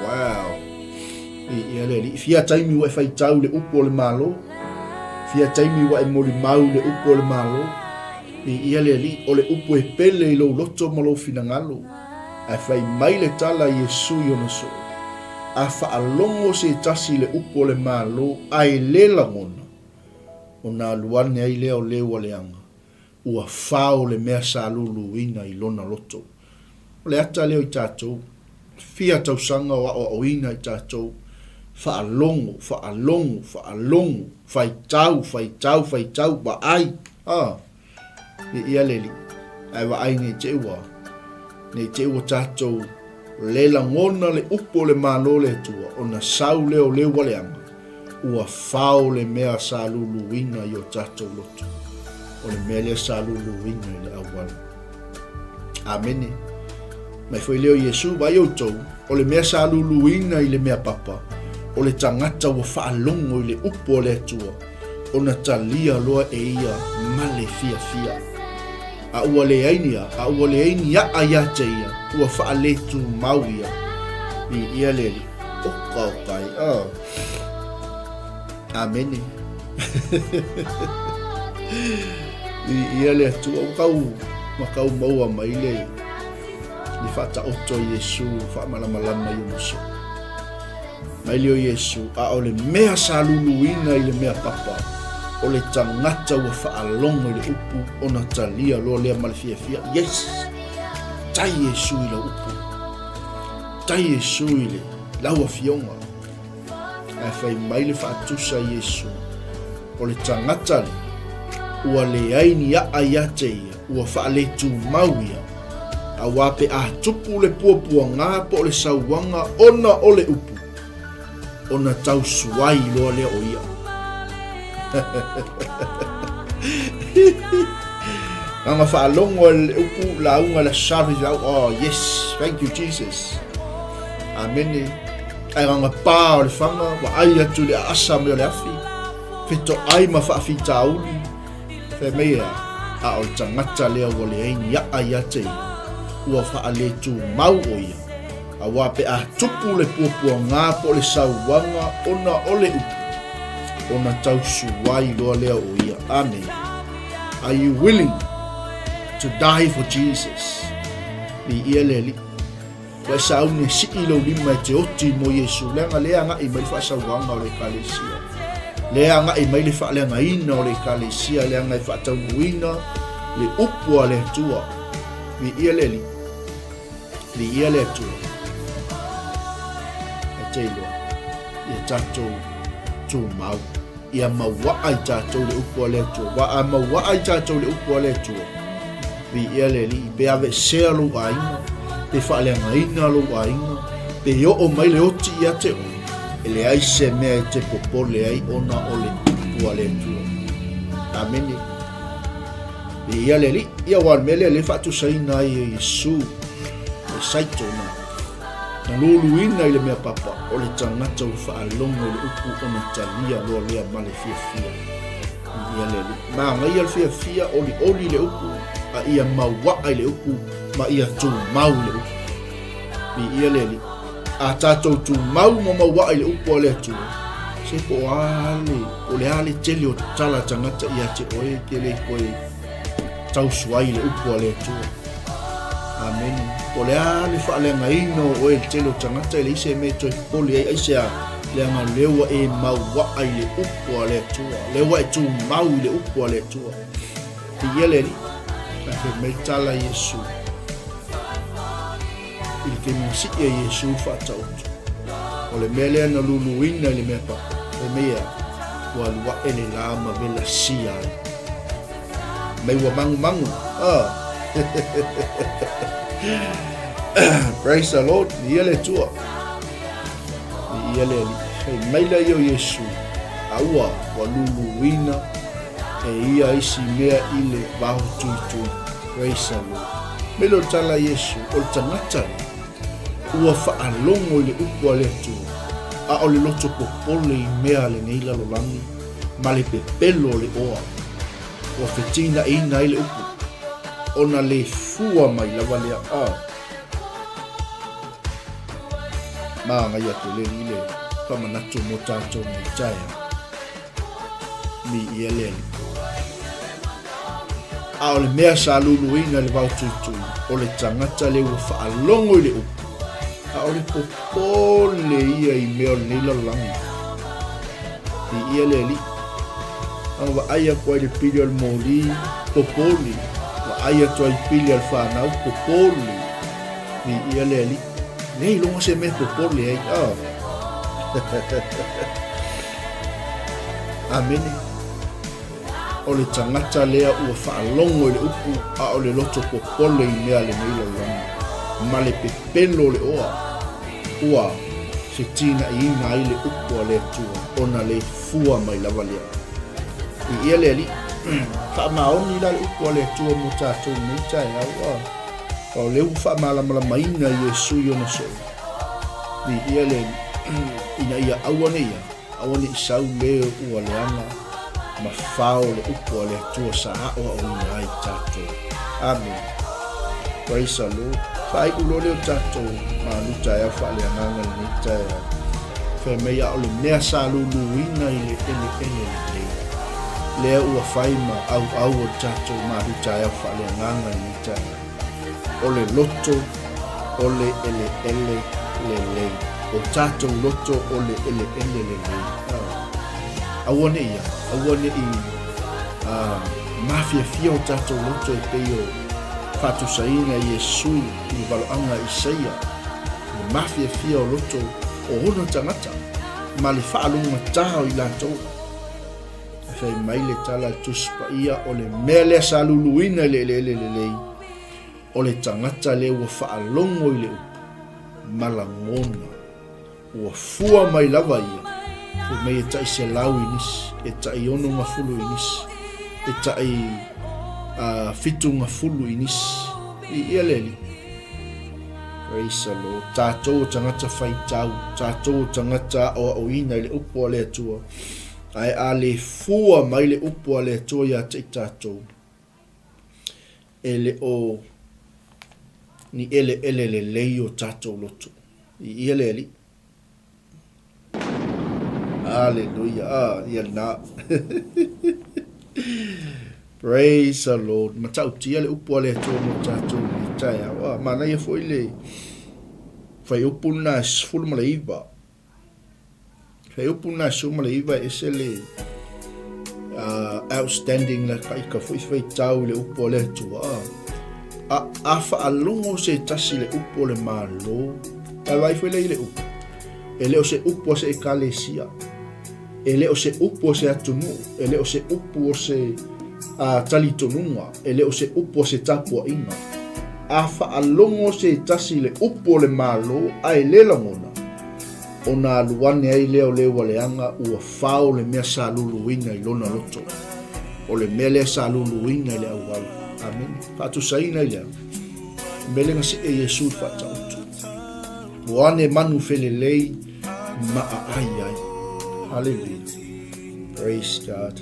wow. I ia le alii. Fia taimi ua e faitau le upu o le Malo, fia taimi ua e molimau le upu o le Malo, i ia le alii, o le upu e pele i lou loto ma lou finagalo, ae fai mai le tala a Iesu i ona soo, A faalogo se tasi i le upu o le Malo ae le lagona, ona alu ane ai lea o le ua leaga, ua fao le mea sa luluina i lona loto. O le ata lea o i tatou, fia tausaga o aoaoina i tatou, faalogo, faalogo, faalogo, faitau, faitau, faitau, vaai, a, i ia le alii, ae vaai ne i te i ua, ne i te i ua tatou le lagona le upu o le Malo o le Atua, ona sau lea o le ua leaga, Ua fao le mea sa luluina i o tatou loto, o le mea lea sa luluina i le auala. Amene. Mai foi lea o Iesu, vaai outou, o le mea sa luluina i le mea papa, o le tagata ua faalogo i le upu a le Atua, ona talia loa e ia ma le fiafia. A ua leai ni a, a ua leai ni aʻa iā te ia, ua faaletumau ia. Viia le Alii. Oka oka ai. Oh. Amene. Viia le Atua. Ua tau, ua tau maua mai le, le faataoto a Iesu faamalamalama i ona soo. Mai lea o Iesu, a o le mea sa luluina i le mea papa, o le tagata ua faalogo i le upu ona talia loa lea ma le fiafia. Yes! Tai Iesu i lau upu. Tai Iesu i le lau afioga. Ae fai mai le faatusa Iesu, o le tagata lea, ua leai ni aʻa ia te ia, ua faaletumau ia, Auā pe a tupu le puapuagā po o le sauaga ona o le upu, ona tau suai loa lea o ia. Nanga faalogo e le upu lauga le sari lau, oh yes, thank you Jesus. Amene. Ae ganga pā o le whanga, wa ai atu le aasa me o le afi, feto ai ma whaafitauli, Fai mai ea, a o le tagata lea ua leai ni aʻa ia te ia, ua faaletumau ʻo ia, auā pe a tupu le puapuagā po o le sauaga ona o le upu, ona tausuai loa lea o ia. Amene. Are you willing to die for Jesus? Viia le Alii. Ua e sauni e sii lou lima e te oti mo Iesu, leaga lea agai mai le faasauaga o le Ekalesia. Lea agai mai le faaleagaina o le Ekalesia, leaga e faataunuuina le upu a le Atua. Viia le Alii, viia le Atua. E te iloa, ia tatou tumau, ia mauaa i tatou le upu a le Atua. Wa a mauaa i tatou le upu a le Atua, Viia le Alii, pe aveesea lou aiga, pe faaleagaina lou aiga, pe oo mai le oti ia te oe, e leai se mea e te popole ai ona o le upu a le Atua. Amene. Viia le Alii. Ia aua o le mea lea lea e faatusaina ai e Iesu le saito na na luluina i le mea papa o le tagata ua faalogo i le upu ona talia loa lea ma le fiafia. Viia le Alii. Manaia le fiafia olioli le upu a ia mauaa i le upu ma ia tumau i le upu. Viia le Alii. A tatou tumau ma mauaa i le upu a le Atua, se po o a le, po o le a le tele o tala tagata ia te oe e te le toe tausu ai i le upu a le Atua. Amene. Po o le a le faaleagaina o oe i le tele o tagata e leai se mea e toe popole ai, aisea? Leaga o lea ua e mauaa i le upu a le Atua, lea ua e tumau i le upu a le Atua. Viia le Alii. Ae fai mai le tala a Iesu. I le taimi na sii ai Iesu i le faataoto, o le mea lea na luluina i le mea papa, fai mai e a, ua alu ae le la ma velasia ai. Mai ua magumagu, ah. Praise the Lord, viia le Atua. Viia le Alii. Fai mai lea o Iesu, a ua, ua luluina e ia isi mea i le vao tuitui. Praise the Lord. Mai lea o le tala a Iesu, o le tagata lea, ua faalogo i le upu a le Atua, a o le loto popole i mea a lenei lalolagi ma le pepelo o le oa, ua fetinaʻiina ai le upu, ona le fua mai lava lea. Ah. Māngaia tele i le whamanatu mō tātou nei taea. Mi ia le ali. A o le mea sa luluina i le vao tuitui, o le tagata le ua faalogo i le upu, a o le popole ia i mea o lenei lalolagi. I ia le alii. A vaai atu ai le pili o le moli, popole. Vaai atu ai pili a le whanau, popole. I ia le alii. Nei iloga se mea popole ai. Oh. Amene. O le tagata lea ua faalogo i le upu a o le loto popole i mea a lenei lalolagi ma le pepelo o le oa ua fetinaʻiina ai le upu a le Atua ona le fua mai lava lea. I ia le Alii, faamaoni la le upu a le Atua mo tatou nei taeao, a o lea ua faamalamalamaina Iesu i ona soo. I ia le Alii, ina ia aua ne i a, Aua ne i sau le ua leaga ma fao le upu a le Atua sa aoaoina ai tatou. Amene. Praise the Lord. Faaiu loa lea o tatou malu taeao faaleagaga lenei taeao. Fai mai a o le mea sa luluina i le eleele lelei. Lea ua fai ma auau o le tatou malu taeao faaleagaga lenei taeao. O le loto o le eleele lelei. O tatou loto o le eleele lelei. Aua ne i a, aua ne i mafiafia o tatou loto e pei o faatusaina Iesu i le valoaga a Isaia, le mafiafia o loto o ona tagata ma le faalogogata o i latou. E fai mai le tala a le Tusi Paia, o le mea lea sa luluina i le eleele lelei, o le tagata lea ua faalogo i le upu ma lagona, ua fua mai lava ia, fai mai e tai 100 i nisi, e tai 60 i nisi, e tai 70 i nisi. I ia le Alii. Praise the Lord. Tatou o tagata faitau, tatou o tagata aoaoina i le upu a le Atua. Ae a le fua mai le upu a le Atua ia te i tatou, e le o ni eleele lelei o tatou loto. I ia le Alii. Aleluia. Ah, ia lena. Praise the Lord. Matautia le upu a le Atua mo tatou i lenei taeao. Ah, manaia foi le fuaiupu lena e 19. Fuaiupu lena e 19 e ese le outstanding le kaika foi faitau i le upu a le Atua. Ah, a, a faalogo se tasi le upu o le Malo, ae vaai foi lea i le upu, e le o se upu a se ekalesia, e le o se upu a se atunuu, e le o se upu o se talitonuga, e le o se upu a se tapuaiga. A faalogo se tasi i le upu o le Malo ae le lagona, ona alu ane ai lea o le ua leaga ua fao le mea sa luluina i lona loto, o le mea lea sa luluina i le auala. Amene. Faatusaina i lea mea lea na see e Iesu i le faataoto. Ua ane manu felelei ma aai ai. Hallelujah. Praise God.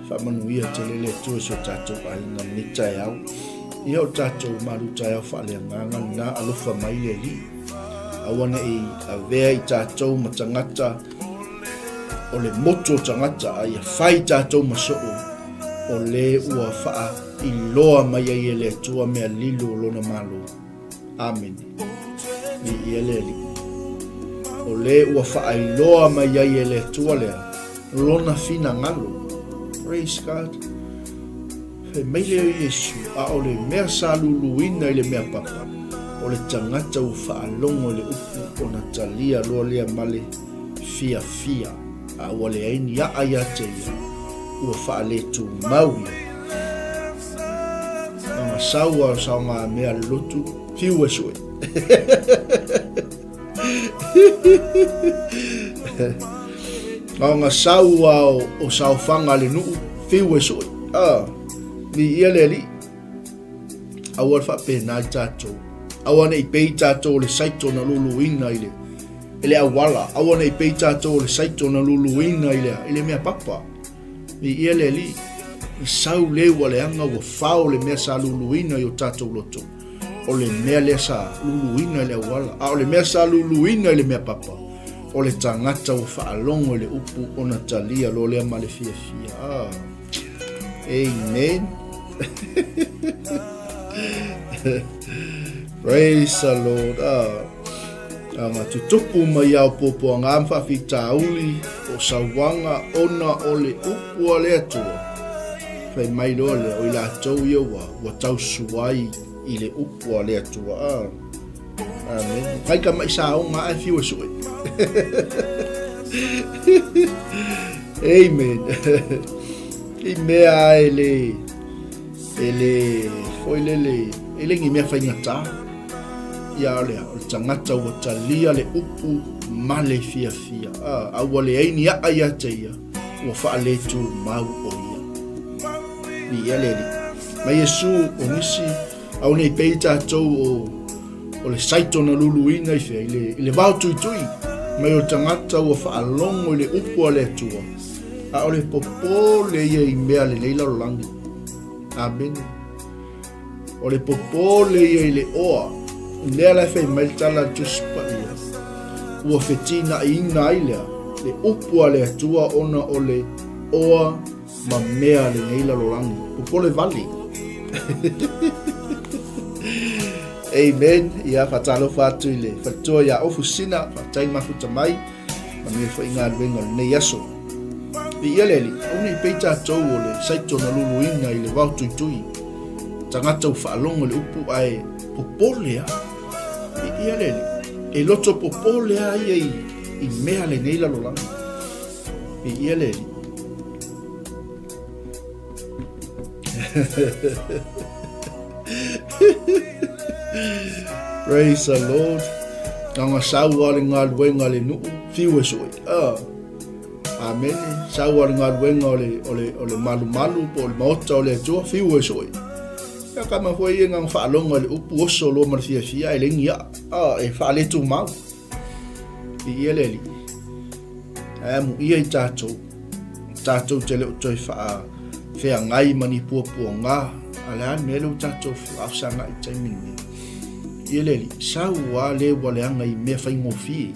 Faamanuia tele le Atua i so tatou aiga lenei taeao. Ia o tatou malu taeao faaleagaga lena alofa mai le Alii. Aua ne i avea i tatou ma tagata o le motu o tagata a ia fai tatou ma soo o le ua faailoa mai ai e le Atua mea lilo o lona Malo. Amene. Viia le Alii. O le ua faailoa mai ai e le Atua lea lona finagalo. Praise God. Fai mai lea o Iesu, a o le mea sa luluina i le mea papa, o le tagata ua faalogo i le upu ona talia loa lea ma le fiafia, a ua leai ni a'a ia te ia, ua faaletumau ia. Ona sau a o saogamea a le lotu, fiu e sue. Ona sau a o saofaga a le nuu, fiu e sue. Ah, ni ia le alii. Aua le faapena i tatou. Aua ne i pei tatou o le saito na luluina i le i le auala. Aua ne i pei tatou o le saito na luluina i le i le mea papa. Viia le Alii, i sau le ua leaga ua fao le mea sa luluina i o tatou loto. O le mea lea sa luluina i le auala, a o le mea sa luluina i le mea papa, o le tagata ua faalogo i le upu ona talia loa lea ma le fiafia. Ah. Amen. Praise the Lord. Ah. Anga tutupu mai ao puapuaga ma faafitauli o sauaga ona o le upu a le Atua. Fai mai loa lea, o i latou ia ua, ua tausua ai i le upu a le Atua. Ah. Amen. Kai ka mai saoga ae fiu e sue. Amen. I mea e le E le foi lele, e le ni mea faigata. Ia o lea, o le tagata ua talia le upu ma le fiafia. A, a ua leai ni a'a ia te ia, ua faaletumau o ia. Viia le Alii. Ma Iesu o nisi, au nei pei tatou o, o le saito na luluina i fea, i le, i le vao tuitui, mai o le tagata ua faalogo i le upu a le Atua, a o le popole ia i mea lenei lalolagi. Amene. O le popole ia i le oa, i mea la e fai mai le tala a le Tusi Paia, ua fetinaʻiina ai lea, le upu a le Atua ona o le oa ma mea a lenei lalolagi. Popole vale. Amen. Ia, faatalofa atu i le faletua ia Ofu Sina, faafetai mafuta mai. Manuia foi galuega o lenei aso. Viia le Alii, aua ne i pei tatou o le saito na luluina i le vao tuitui. Tagata ua faalogo i le upu ae popole a. Viia le Alii, e loto popole a ia i, i mea lenei lalolagi. Viia le Alii. Praise the Lord. Nga sau a le galuega le nuu, fiu e sui. Ah. Amen. Sau a le galuega o le, o le, o le malumalu po o le maota o le Atua, fiu e sui. Ia ka ma foi e ngā whaalonga le upu oso lo ma le fiafia e lengi a. Ah, e whaaletu mau. I ia le ali. Ae amu ia i tātou. Tātou te leo toi wha wheangai ma ni puapuaga. A le a le mea leo tātou whaafsanga i taimi nei. Ia le ali, sau a le ua leaga i mea faigofie.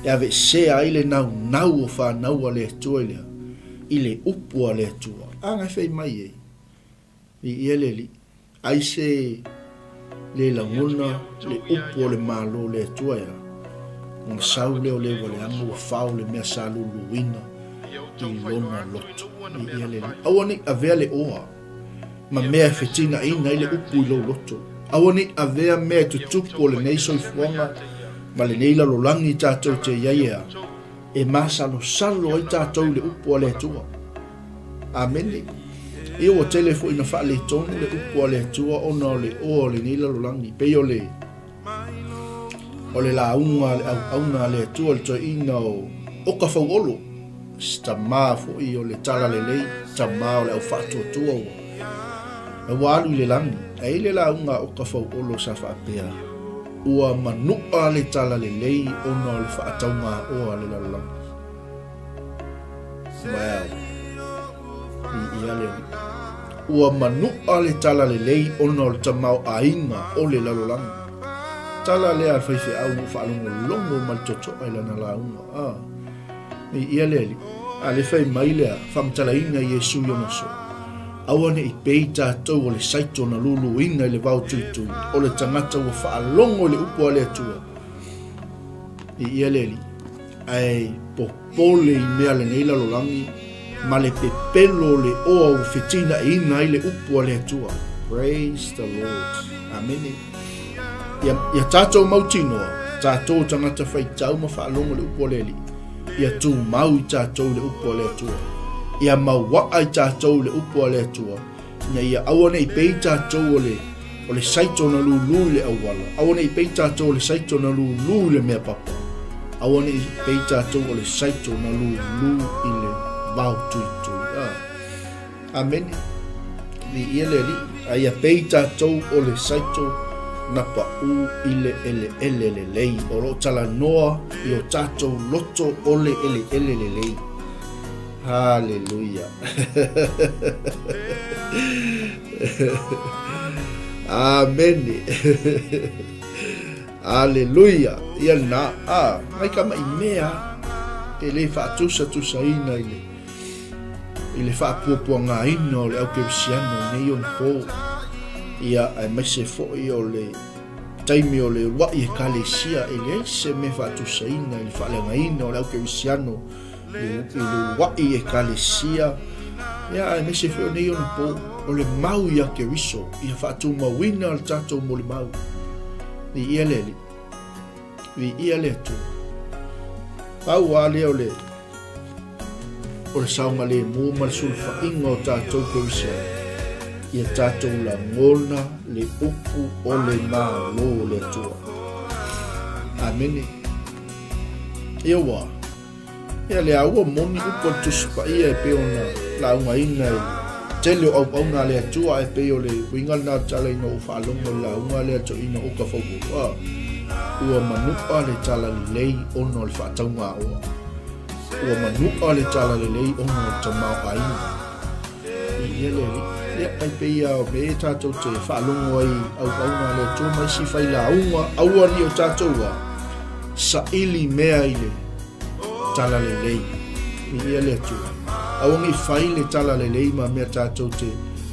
E aveesea ai le naunau o whanau a le Atua i lea, i le upu a le Atua. A ngai whai mai e. I ia le alii, ai se le lagona le upu o le Malo le Atua ea, ona sau lea o le waleaga ua fao le mea sa luluina i lona loto. I ia le alii, aua nei avea le oa ma mea e fetinaina ai le upu i lou loto. Aua nei avea mea e tutupu o lenei soifuaga ma lenei lalolagi tatou te i ai ea, e masalosalo ai tatou i le upu a le Atua. Amene. Ia ua tele foi na faaletonu le upu a le Atua ona o le oa o lenei lalolagi, pei o le o le lauga a le auauna a le Atua le toeaina o Oka Fauolo. Se tamā foi o le talalelei, tamā o le au faatuatua ua ua alu i le lagi. Ae i le lauga a Oka Fauolo sa faapea, Ua manu'a le talalelei ona o le faataugaoa a le lalolagi. Wow. Viia le Alii. Ua manu'a le talalelei ona o le tamaoaiga o le lalolagi. Tala lea a le faifeau ua faalogologo ma le toto'a i lana lauga. Ah. Viia le Alii. A le fai mai lea faamatalaina Iesu i ona soo. Aua ne i pei tatou o le saito na luluina i le vao tuitui, o le tagata ua faalogo i le upu a le Atua. Viia le Alii. Ae popole i mea lenei lalolagi ma le pepelo o le oa ua fetinaʻiina ai le upu a le Atua. Praise the Lord. Amene. Ia, ia tatou mautinoa, tatou tagata faitau ma faalogo le upu a le Alii, ia tumau i tatou le upu a le Atua. Ia mauaa i tatou le upu a le Atua, ina ia aua ne i pei tatou o le, o le saito na lulu i le auala, aua ne i pei tatou o le saito na lulu i le mea papa, aua ne i pei tatou o le saito na lulu i le vao tuitui. Ah. Amene. Viia le Alii. A ia pei tatou o le saito na paʻū i le eleele lelei, o lo o talanoa i o tatou loto o le eleele lelei. Haleluia. Amene. Aleluia. Ia lena. A, mai ka mai mea e le faatusatusaina i le i le faapuapuagaina o le au kerisiano i nei ona po. Ia, aemaise foi o le taimi o le uluai ekalesia, e leai se mea faatusaina i le faaleagaina o le au kerisiano i le uluai ekalesia, ia, aemaise foi o nei ona po, o le mau ia Keriso, ia faatumauina le tatou molimau. Viia le Alii. Viia le Atua. Pau lava lea o le o le saogalemu ma le sulufaiga o tatou kerisiano, ia tatou lagona le upu o le Malo o le Atua. Amene. Ia ua, ia lea ua moni upu a le Tusi Paia e pei ona laugaina i le tele o auauna a le Atua, ae pei o le uiga lena o le tala ina ua faalogo i le lauga lea toeaina o ka fauoa, ua manu'a le talalelei ona o le faataugaoa. Ua manu'a le talalelei ona o le tamaoaiga. Viia le Alii. Ia, ai pei a o mea e tatou te faalogo ai auauna a le Atua ma isi failauga, aua ne i o tatou a saili mea i le talalelei. Viia le Atua. Aua ne i fai le talalelei ma mea tatou te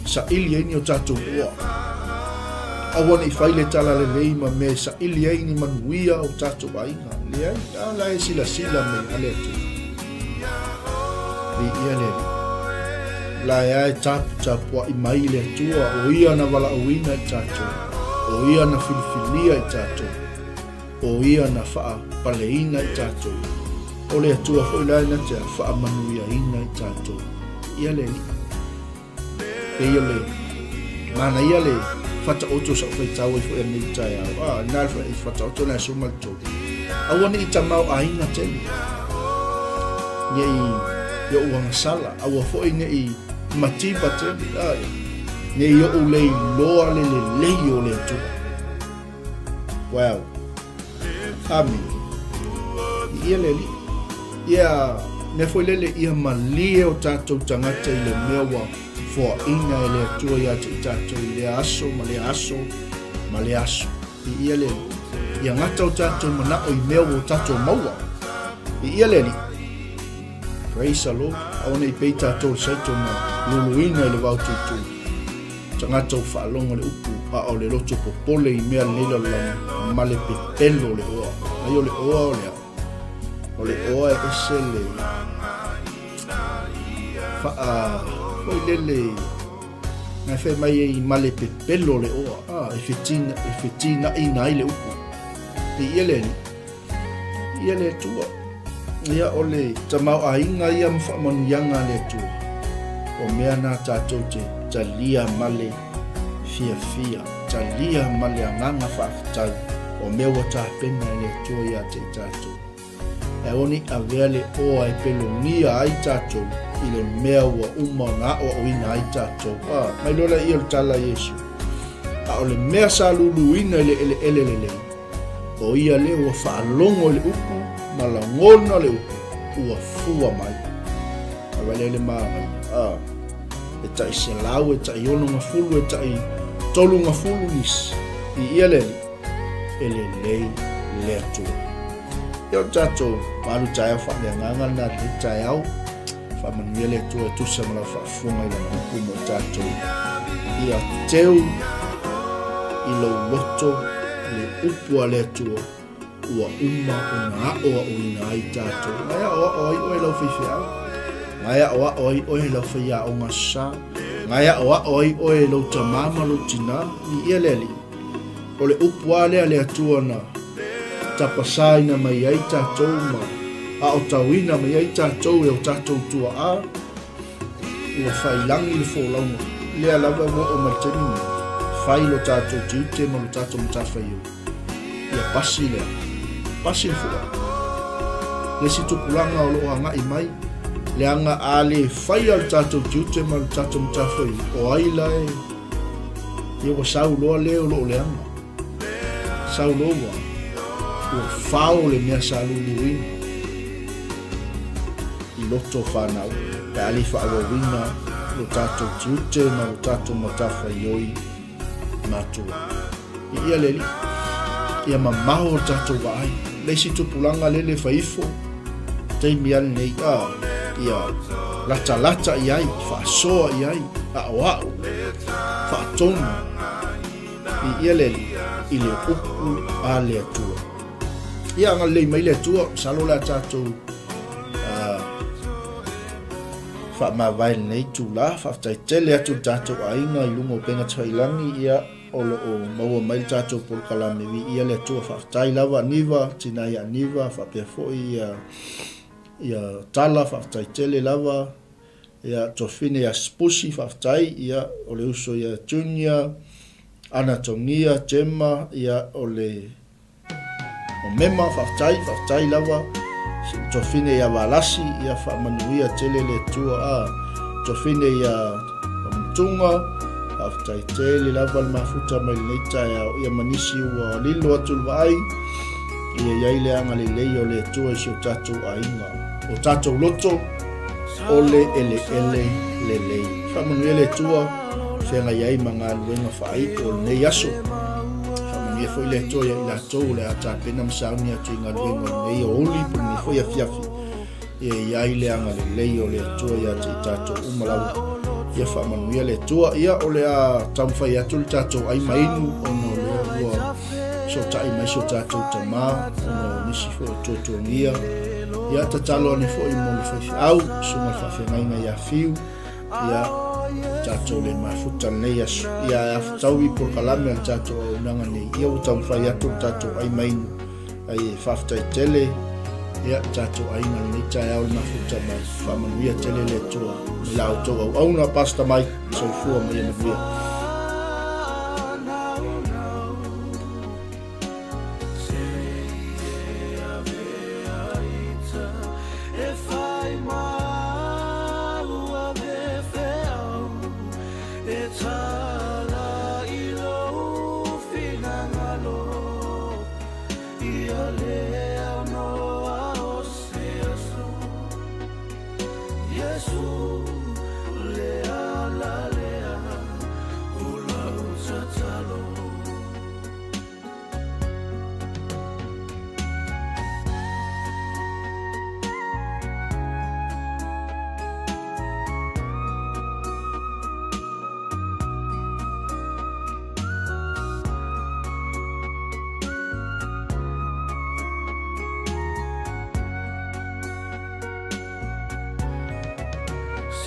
saili ai ni o tatou oa. Aua ne i fai le talalelei ma mea e saili ai ni manuia o tatou aiga. Leai, a la e silasila mai a le Atua. Viia le Alii. La e a e taputapuaʻi mai le Atua, o ia na valaauina i tatou, o ia na filifilia i tatou, o ia na faapaleina i tatou. O le Atua foi la e na te faamanuiaina i tatou. Viia le Alii. Pei o le manaia le fataoto sa ou faitau ai foi anei i taeao. Ah, na le fataoto na aso ma le tolu. Aua ne i tamaoaiga tele. Ne i oʻu agasala, aua foi ne i mativa tele. Ah, ne i oʻu leiloa le lelei o le Atua. Wow. Amene. Viia le Alii. Ia mea foi lele ia malie o tatou tagata i le mea ua foaina e le Atua ia te i tatou i lea aso ma lea aso ma lea aso. Viia le Alii. Ia gata o tatou manao i mea ua o tatou maua. Viia le Alii. Praise the Lord. Aua ne i pei tatou le saito na luluina i le vao tuitui. Tagata ua faalogo le upu, a o le loto popole i mea lenei lalolagi ma le pepelo o le oa. Ai o le oa o le a? O le oa e ese le faa foi lele na fai mai ai ma le pepelo o le oa. Ah, e fetina, e fetinaʻina ai le upu. Viia le Alii. Ia le Atua. Ia o le tamaoaiga ia ma faamanuiaga a le Atua. O mea na tatou te talia ma le fiafia, talia ma le agaga faafetai, o mea ua tapena e le Atua ia te i tatou. Ae aua ne i avea le oa e pelogia ai tatou i le mea ua uma ona aoaoina ai tatou. A, mai loa laia o le tala a Iesu. A o le mea sa luluina i le eleele lelei, o ia lea ua faalogo i le upu ma lagona le upu, ua fua mai. A vaai lea i le manaia. A, e tai 100, e tai 60, e tai 30 nisi. I ia le Alii, e lelei le Atua. Ia o le tatou malu taeao faaleagaga lena i lenei taeao. Faamanuia le Atua e tusa ma lau faafofoga i lana upu mo tatou. Ia teu i lou loto le upu a le Atua ua uma ona aoaoina ai tatou. Na e aoao ai oe lau faifeau. Na e aoao ai oe lau faiaoga sa. Na e aoao ai oe lou tamā ma lou tinā. Viia le Alii. O le upu a lea a le Atua na tapasaina mai ai tatou ma aotauina mai ai tatou e o tatou tuaa, ua failangi le folauga. Lea lava ua oo mai le taimi nei, fai lo tatou tiute ma lo tatou matafaioi. Ia pasi lea, pasi le fua. Le isi tupulaga o lo o agai mai, leaga a le faia le tatou tiute ma le tatou matafaioi, o ai la e Ia ua sau loa le o loo leaga. Sau loa ua, ua fao le mea sa luluina i loto o whanau, pe a le faaauauina lo tatou tiute ma lo tatou matafaioi matua. Viia le Alii, ia mamao lo tatou vaai. Le isi tupulaga lele fai ifo, taimi a lenei, a, ia latalata i ai, faasoa i ai, aoao, faatonu. Viia le Alii i le upu a le Atua. Ia agalelei mai le Atua, masalo o le a tatou faamavae i lenei itula. Faafetai tele atu i le tatou aiga i luga o upega tafailangi, ia o lo o maua mai le tatou polokalame. Viia le Atua, faafetai lava Aniva, tina ia Aniva, faapea foi ia ia Tala, faafetai tele lava. Ia Tofine ia Spusi, faafetai. Ia o le uso ia Junior, Ana Togia, Gemma, ia o le O Mema, faafetai, faafetai lava. Tofine ia Valasi, ia faamanuia tele le Atua. A, Tofine ia Mamutuga, faafetai tele lava le mafuta mai lenei taeao. Ia ma nisi ua lilo atu le vaai, ia i ai le agalelei o le Atua i si o tatou aiga. O tatou loto, o le eleele lelei. Faamanuia le Atua, feagai ai ma galuega faaiu o lenei aso. Faamanuia foi le Atua ia i latou o le a tapena ma sauni atu i galuega o lenei aoauli po o lenei foi afiafi. Ia i ai le agalelei o le Atua ia te i tatou uma lava. Ia faamanuia le Atua. Ia o le a taumafai atu le tatou ai ma inu ona o lea ua sootai mai si o tatou tamā ona o nisi foi o tuatuagia. Ia tatalo ane foi mo le faifeau, susuga i le faafeagaiga ia Fiu. Ia, tatou le mafuta lenei aso. Ia, ae a fetaui polokalame a le tatou auaunaga nei, ia ua taumafai atu le tatou ai ma inu. Ai e faafetai tele, ia, tatou aiga lenei taeao le mafuta mai. Faamanuia tele le Atua i la outou auauna, Pastor Mike, soifua ma ia manuia.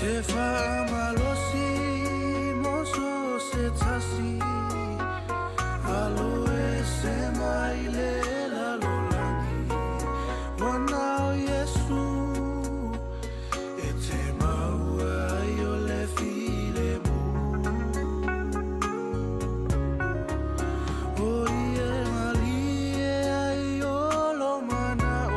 Se whaamalosi mo so se tasi Alo e se mai le lalolagi Wana o Yesu E te maua ai o le filemu O ia malie ai o lo manao.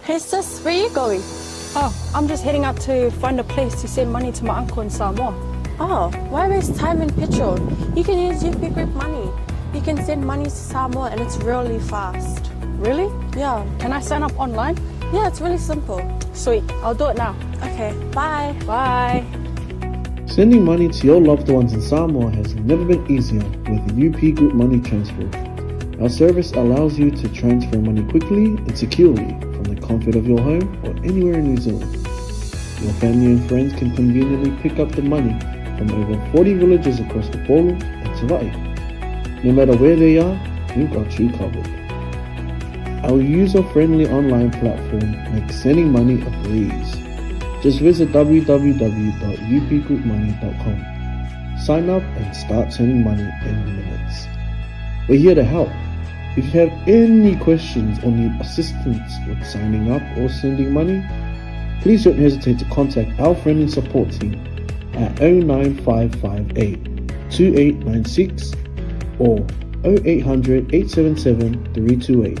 Hey sis, where are you going? Oh, I'm just heading out to find a place to send money to my uncle in Samoa. Oh, why waste time and petrol? You can use UP Group Money. You can send money to Samoa and it's really fast. Really? Yeah. Can I sign up online? Yeah, it's really simple. Sweet, I'll do it now. Okay, bye. Bye. Sending money to your loved ones in Samoa has never been easier with UP Group Money Transfer. Our service allows you to transfer money quickly and securely from the comfort of your home or anywhere in New Zealand. Your family and friends can conveniently pick up the money from over 40 villages across Upolu and Savaii. No matter where they are, we've got you covered. Our user-friendly online platform makes sending money a breeze. Just visit www.upgroupmoney.com. Sign up and start sending money in minutes. We're here to help. If you have any questions or need assistance with signing up or sending money, please don't hesitate to contact our friendly support team at 09558 2896 or 0800 877 328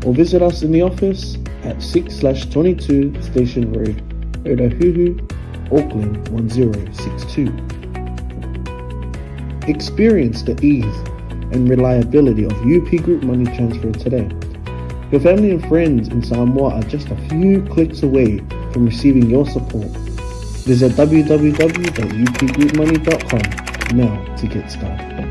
or visit us in the office at 6/22 Station Road, Otahuhu, Auckland 1062. Experience the ease and reliability of UP Group Money Transfer today. Your family and friends in Samoa are just a few clicks away from receiving your support. Visit www.upgroupmoney.com now to get started.